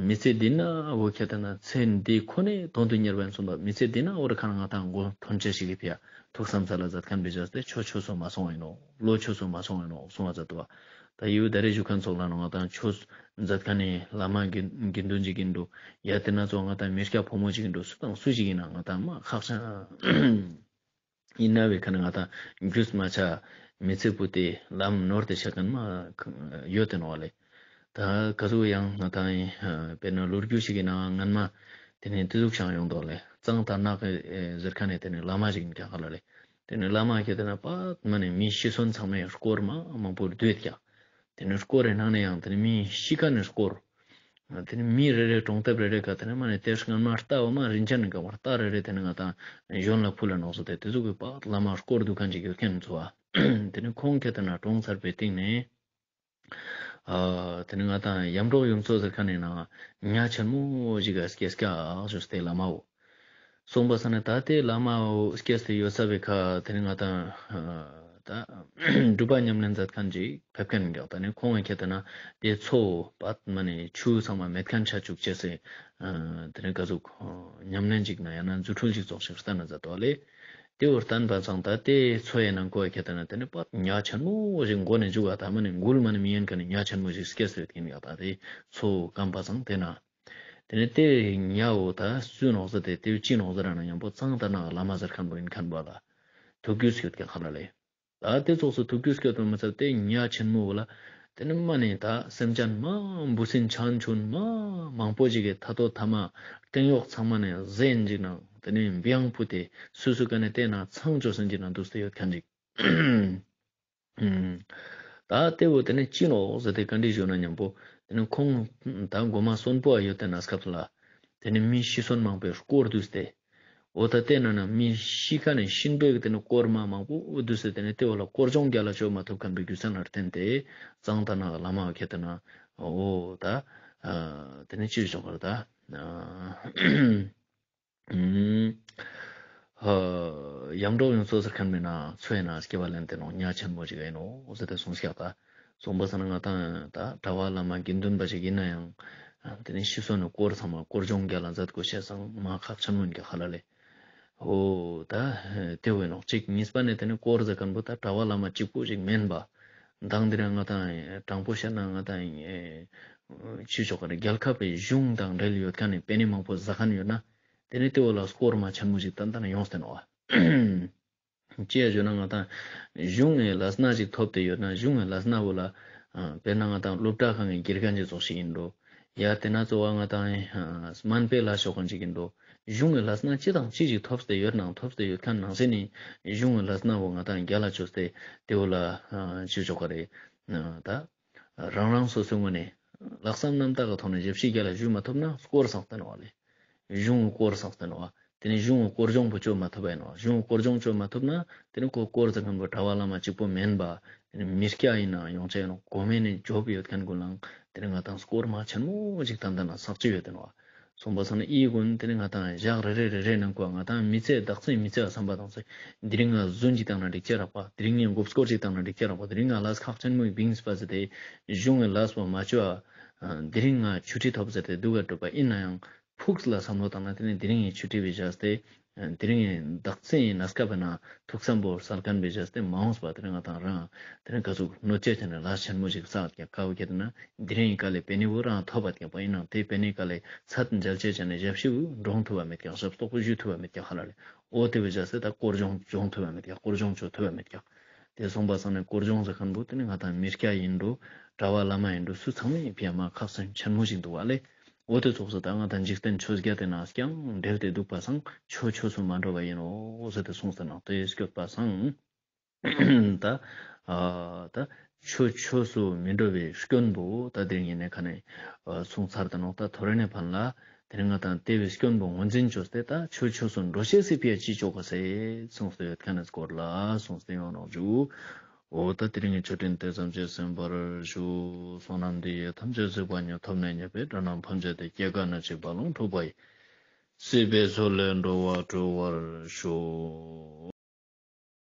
མི་ཚེ་འདི་ན་འོ་ཁྱེད་དེ་ན་ཚེ་འདི་ཁོ་ནས་དོན་དུ་གཉེར་བ་ཡིན་གསུངས་པ། མི་ཚེ་འདི་ན་འོ་ར་ཁ་ན་ང་ཏང་མགོ་ཐོན་ཅེས་ཤིག་གི་ཕིའ་ཐུགས་བསམ་ས་ལ་མཛད་མཁན་བི་བཞག་སྟེ་ཆོས་ཆོས་སོ་མ་སོང་ཡིན་ནོག། བློ་ཆོས་སོ་མ་སོང་ཡིན་ནོག་གསུང་བ་མཛད་དུ་བ། ད་ཡུལ་ད་རེ་ཞུ་མཁན་ཚོགས་ལ་ནོ་ང་ཏང་ཆོས་མཛད་མཁན་ནི་བླ་མ་དགེ་དགེ་འདུན་ཅིག་ཡིན་འགྲོ། ཡ་དེ་ན་ཚོ་ང་ཏང་མི་སྐྱ་ཕོ་མོ་ཅིག་ཡིན་འགྲོ། སུ་དང་སུ་ཅིག་ཡིན་ན་ང་ཏང་མ་ཁག་ཆེན་ཡིན་ན་བའི་ཁ་ནས་ང་ཏང་རྒྱུས་མ་ཆ་མི་ཚེ་ཕུད་དེ་ལམ་ནོར་ཏེ་ཤ་མཁན་མ་ཡོད་དེ་ནོག་ལེ། ད་ག་ཟུག་ཡང་ང་ཏང་ཡིན་དཔེར་ན་ལོ་རྒྱུས་ཤིག་གི་ནང་སྔན་མ་དེ་ནས་དེ་ཟུག་ཤང་ཡོང་དོག་ལེ། གཙང་དར་ནག་གི་ཟེར་མཁན་ནི་དེ་ནས་བླ་མ་ཞིག་ཡིན་ཀྱག་ཧ་ལ་ལེ། དེ་ནས་བླ་མ་ཁྱེད་དེ་ན་པ་མ་ནས་མི་ཤི་གསོན་ཚང་མའི་སྐོར་མ་མང་པོ་བསྡུས་ཀྱག། དེ་ནས་སྐོར་རེ་ནང་ནས་ཡང་དེ་ནས་མི་ཤི་མཁན་ནི་སྐོར། དེ་ནི་མི་རེ་རེ་གྲོང་དེབ་རེ་རེ་ཀ་དེ་ནི་མ་ནི་དེ་སྔན་མ་ལྟ་བ་མ་རིན་ཆེན་ནི་ཀ་བ་ལྟ་རེ་རེ་དེ་ནི་ང་ཏང་གཞོན་ལ་ཕུལ་ལ་ནོག་སོ་དེ་དེ་ཚོ་གི་པགས་བླ་མ་སྐོར་འདུག་མཁན་ཅིག་ཡོད་མཁན་ཚོ་བ། དེ་ནི་ཁོང་ཁྱེད་དེ་ན་གྲོངས་ཚར་བའི་སྟེང་ནས། ཨ་དེ་ནི་ང་ཏང་ཡམ་འབྲོག་ཡུམ་མཚོ་ཟེར་མཁན་ནི་ནང་ཉ་ཆེན་མོ་ཞིག་ག་སྐྱེས་ཀྱག་ཞུས་ཏེ་བླ་མ་བོ། སོང་པ་སང་ན་ད་དེ་བླ་མ་བོ་སྐྱེས་ཏེ་ཡོད་ས་བའི་ཁ་དེ་ནི་ང་དང་ད་སྒྲུབ་པ་ཉམས་ལེན་མཛད་མཁན་ཅིག་ཕེབས་མཁན་ཡིན་ཀྱག་ད་ནི་ཁོང་གི་ཁྱེད་ད་ན་དེ་ཚོ་པད་མ་ནི་ཆུ་ཚང་མ་མེད་མཁན་ཆ་བཅུག་ཅེས་སེ་དེ་ནི་ག་ཟུག་ཉམས་ལེན་ཅིག་ན་ཡང་ན་རྫུ་འཕྲུལ་ཅིག་ཙོགས་ཤིག་བསྟན་ན་མཛད་དོ་ལེ། དེ་བོ་བསྟན་པ་སང་ད་དེ་ཚོ་ཡི་ནང་ཁོ་ཡི་ཁྱེད་ད་ན་དེ་ནི་པད་ཉ་ཆེན་མོ་ཞིག་མགོ་ནས་མཇུག་ག་ད་མ་ནི་མགུལ་མ་ནི་མི་ཡན་ཁ་ནི་ཉ་ཆེན་མོ་ཞིག་སྐྱེས་ཏེ་ཡོད་མཁན་ཡིན་ཀྱག་ད་དེ་ཚོ་བོ་སྐམ་པ་སང་དེ་ན། དེ་ནས་དེ་ཉ་བོ་ད་སུ་ནོག་ཟེར་ཏེ་དེ་ཅི་ནོག་ཟེར་ན་ཉམ་པོ་གཙང་ཏ་ན་བླ་མ་ཟེར་མཁན་བོ་ཡིན་མཁན་བོ་ལ་ཐུགས་རྒྱུས་སྐྱོད་མཁན་ཁ་ལ་ལེ། ད་དེ་ཙོགས་སུ་ཐུགས་རྒྱུས་སྐྱོད་པ་མ་ཚད་དེ་ཉ་ཆེན་མོ་བོ་ལ་དེ་ནས་མ་ནས་ད་སེམས་ཅན་མ་འབུ་སྲིན་ཆང་ཆུན་མ་མང་པོ་ཞིག་གི་ཐ་ཐོ་ཐ་མ་སྟེང་གཡོག་ཚང་མ་ནས་གཟན་ཅིག་ནང་དེ་ནས་བེའང་ཕུ་ཏེ་སུ་སུ་ག་ནས་དེ་ན་ཚང་ཅོ་སེན་ཅིག་ནང་འདུག་སྟེ་ཡོད་མཁན་ཅིག་ད་དེ་བོ་དེ་ནས་ཅི་ནོག་ཟེར་ཏེ་བཀའ་འདྲི་ཞུ་ན་མཉམ་པོ་དེ་ནས་ཁོང་ད་མགོ་མ་གསོན་པོ་ཡོད་དེ་ན་སྐབས་ལ་དེ་ནས་མི་ཤི་གསོན་མང་པོའི་སྐོར་བསྡུས་ཏེ། འོ་ད་དེ་ན་ན་མི་ཤི་ཁ་ནས་གཤིན་པོའི་དེ་ནས་སྐོར་མ་མང་པོ་བསྡུས་ཏེ་དེ་ནས་དེ་བོ་ལ་སྐོར་སྦྱོང་རྒྱལ་ལ་བཅོ་མ་ཐུབ་མཁན་པའི་རྒྱུ་མཚན་ལ་བརྟེན་ཏེ་གཙང་ཏ་ན་བླ་མ་ཁྱེད་དེ་ན་འོ་ད་དེ་ནས་ཅི་ཞོག་གར་ད། ཨ་ཡམ་འབྲོག་ཡོངས་སུ་ཟེར་མཁན་མེད་ན་ཚོ་ཡིན་ན་སྐྱེ་བ་ལེན་ཏེ་ནོག་ཉ་ཆེན་མོ་ཞིག་ཡིན་ནོག་ཟེར་ཏེ་གསུངས་ཤག་ད་གསུངས་པ་སང་ན་ང་དང་ད་གྲྭ་པ་བླ་མ་དགེ་འདུན་པ་ཞིག་ཡིན་ན་ཡང་དེ་ནི་ཤི་གསོན་ནི་སྐོར་ཚང་མ་སྐོར་སྦྱོང་རྒྱལ་ལ་མཛད་དགོས་ཤེས་སང་མ་ཁག་ཆེན་མོ་ཡིན་ཀྱག་ཧ་ལ་ལེ། འོ་ད་དེ་བོ་ཡིན་ནོག་གཅིག་གཉིས་པ་ནས་དེ་ནི་སྐོར་ཟེར་མཁན་པོ་ད་གྲྭ་པ་བླ་མ་གཅིག་པོ་ཞིག་མིན་པ། མདང་དེ་རིང་ང་དང་དྲང་པོ་བཤད་ན་ང་དང་ཅི་ཆོག་ག་རེ་རྒྱལ་ཁབ་པའི་གཞུང་དང་འབྲེལ་ཡོད་མཁན་ནི་པེ་ནེ་མང་པོ་ཟ་མཁན་ཡོད་ན། དེ་ནི་དེ་བོ་ལ་སྐོར་མ་ཆེན་མོ་ཞིག་ཏན་ཏན་ཡོངས་ཏེ་ནོག་བ། ཅི་ཡ་ཞུ་ན་ང་དང་གཞུང་ངི་ལས་སྣ་ཞིག་ཐོབ་སྟེ་ཡོད་ན་གཞུང་ངི་ལས་སྣ་བོ་ལ་དཔེར་ན་ང་དང་སློབ་གྲྭ་ཁང་གི་དགེ་རྒན་ཅིག་ཙོགས་ཤིག་ཡིན་འགྲོ། ཡ་དེ་ན་གཙོ་བོ་ང་དང་སྨན་པའི་ལས་ཤོག་མཁན་ཅིག་ཡིན་འགྲོ། གཞུང་ངི་ལས་སྣ་ཅི་དང་ཅི་ཞིག་ཐོབ་སྟེ་ཡོད་ནང་ཐོབ་སྟེ་ཡོད་མཁན་ནང་ཟེར་ནི་གཞུང་ངི་ལས་སྣ་བོ་ང་དང་རྒྱལ་ལ་བཅོས་ཏེ་དེ་བོ་ལ་ཅི་ཆོག་ག་རེ་ད། རང་རང་སོ་སོའི་ངོས་ནས་ལྷག་བསམ་རྣམ་དག་གི་ཐོག་ནས་ཞབས་ཕྱི་རྒྱལ་ལ་ཞུ་མ་ཐུབ་ན་སྐོར་སང་སྟེ་ནོག་བ་ལེ། གཞུང་སྐོར་སང་སྟེ་ནོག་བ། དེ་ནི་གཞུང་སྐོར་སྦྱོང་པོ་བཅོ་མ་ཐུབ་པ་ཡིན་ནོག་བ། གཞུང་སྐོར་སྦྱོང་བཅོ་མ་ཐུབ་ན་དེ་ནི་ཁོ་སྐོར་ཟེར་མཁན་པོ་གྲྭ་པ་བླ་མ་གཅིག་པོ་མིན་པ། དེ་ནི་མི་སྐྱ་ཡིན་ནའང་ཡོང་ཆ་ཡིན་ནོག་གོ་མེ་ནི་འཇོབ་ཡོད་མཁན་ཀུན་ལའང་དེ་ནི་ང་དང་སྐོར་མ་ཆེན་མོ་ཅིག་ཏན་ཏན་ན་བསགས་ཀྱི་ཡོད་དེ་ནོག་བ། སོང་པ་སང་ན་ཨི་ཀུན་དེ་ནི་ང་དང་ཞག་རེ་རེ་རེ་རེ་ནང་ཀོ་ང་དང་མི་ཚེ་བདག་འཛིན་མི་ཚེ་བསམ་པ་དང་ཚེ་དེ་རིང་ང་རྫུན་ཅིག་བཏང་ན་འགྲིག་ཅེས་རག་པ། དེ་རིང་ངས་མགོ་སྐོར་ཅིག་བཏང་ན་འགྲིག་ཅེས་རག་པ། དེ་རིང་ང་ལས་ཁག་ཆེན་མོ་བིངས་པ་ཟེར་ཏེ་གཞུང་ངི་ལས་པོ་མ་བཅོ་བ། དེ་རིང་ང་ཆུ་ཁྲི་ཐོབ་ཟེར་ཏེ་སྡུག་ག་གྲུབ་པ་ཡིན་ན་ཡང་ཕུགས་ལ་བསམ་བློ་བཏང་ན་དེ་ནི་དེ་རིང་ངི་ཆུ་ཁྲི་བི་བཞག་སྟེ། དེ་རིང་ངི་བདག་འཛིན་ཡི་ན་སྐབས་ན་ཐུགས་བསམ་པོ་སལ་མཁན་བི་བཞག་སྟེ་མ་འོངས་པ་དེ་རིང་ང་དང་རང་དེ་རིང་ག་ཟུག་གནོད་བྱེད་ཆ་ནས་ལས་ཆེན་མོ་ཞིག་བསགས་ཀྱང་དཀའ་བོ་ཁྱེད་ན་དེ་རིང་ངི་དཀའ་ལས་པེ་ནེ་བོ་རང་ཐོབ་པ་ཀྱང་པ་ཡིན་ནང་དེ་པེ་ནེ་དཀའ་ལས་ཚད་འཇལ་བྱེད་ཆ་ནས་ཞབས་ཕྱི་བོ་འགྲོང་ཐུབ་པ་མེད་ཀྱང་ཞབས་ཏོག་པོ་ཞུ་ཐུབ་པ་མེད་ཀྱང་ཧ་ལ་ལེ། འོ་དེ་བི་བཞག་སྟེ་ད་སྐོར་སྦྱོང་སྦྱོང་ཐུབ་པ་མེད་ཀྱང་སྐོར་སྦྱོང་བཅོ་ཐུབ་པ་མེད་ཀྱང་། དེ་སོང་པ་སང་ནས་སྐོར་སྦྱོང་ཟེར་མཁན་པོ་དེ་ནི་ང་དང་མི་སྐྱ་ཡིན་འགྲོ། གྲྭ་པ་བླ་མ་ཡིན་འགྲོ། སུ་ཚང་མས་ཕི་ཡ་མ་ཁག་སེམས་ཆེན་མོ་ཞིག་འདུག་བ་ལེ། འོ་དེ་ཙོགས་སུ་ད་ང་དང་འཇིག་རྟེན་ཆོས་བརྒྱད་དེ་ནས་ཀྱང་འབྲེལ་ཏེ་འདུག་པ་སང་ཆོས་ཆོས་སུ་མ་འགྲོ་བ་ཡིན་ནོ་ཟེར་ཏེ་གསུངས་ཏེ་ནོག་དེ་སྐྱོད་པ་སང་ད་ཨ་ད་ཆོས་ཆོས་སུ་མི་འགྲོ་བའི་སྐྱོན་པོ་ད་དེ་རིང་ངི་ནས་ཁ་ནས་གསུངས་ཚར་ཏེ་ནོག་ད་ཐོ་རེ་ནས་ཕན་ལ། དེ་རིང་ང་དང་དེ་བོའི་སྐྱོན་པོ་ངོས་འཛིན་བཅོས་ཏེ་ད་ཆོས་ཆོས་སུ་འགྲོ་ཤེས་སི་ཕི་ཡ་ཅི་ཆོག་ག་ཟེར་གསུངས་ཏེ་ཡོད་མཁན་ནི་སྐོར་ལ་གསུངས་ཏེ་ཡོང་ནོག་ཞུ། འོ་ད་དེ་རིང་ངི་ཆོས་འབྲེལ་དེ་ཙམ་གྱིས་ཟིན་པར་ཞུ། བསོད་ནམས་འདི་ཡིས་ཐམས་ཅད་གཟིགས་པ་ཉིད། ཐོབ་ནས་ཉེས་པའི་དགྲ་རྣམས་ཕམ་བྱས་ཏེ། སྐྱེ་རྒ་ན་འཆིའི་རྦ་ཀློང་འཁྲུགས་པ་ཡི། སྲིད་པའི་མཚོ་ལས་འགྲོ་བ་སྒྲོལ་བར་ཤོག།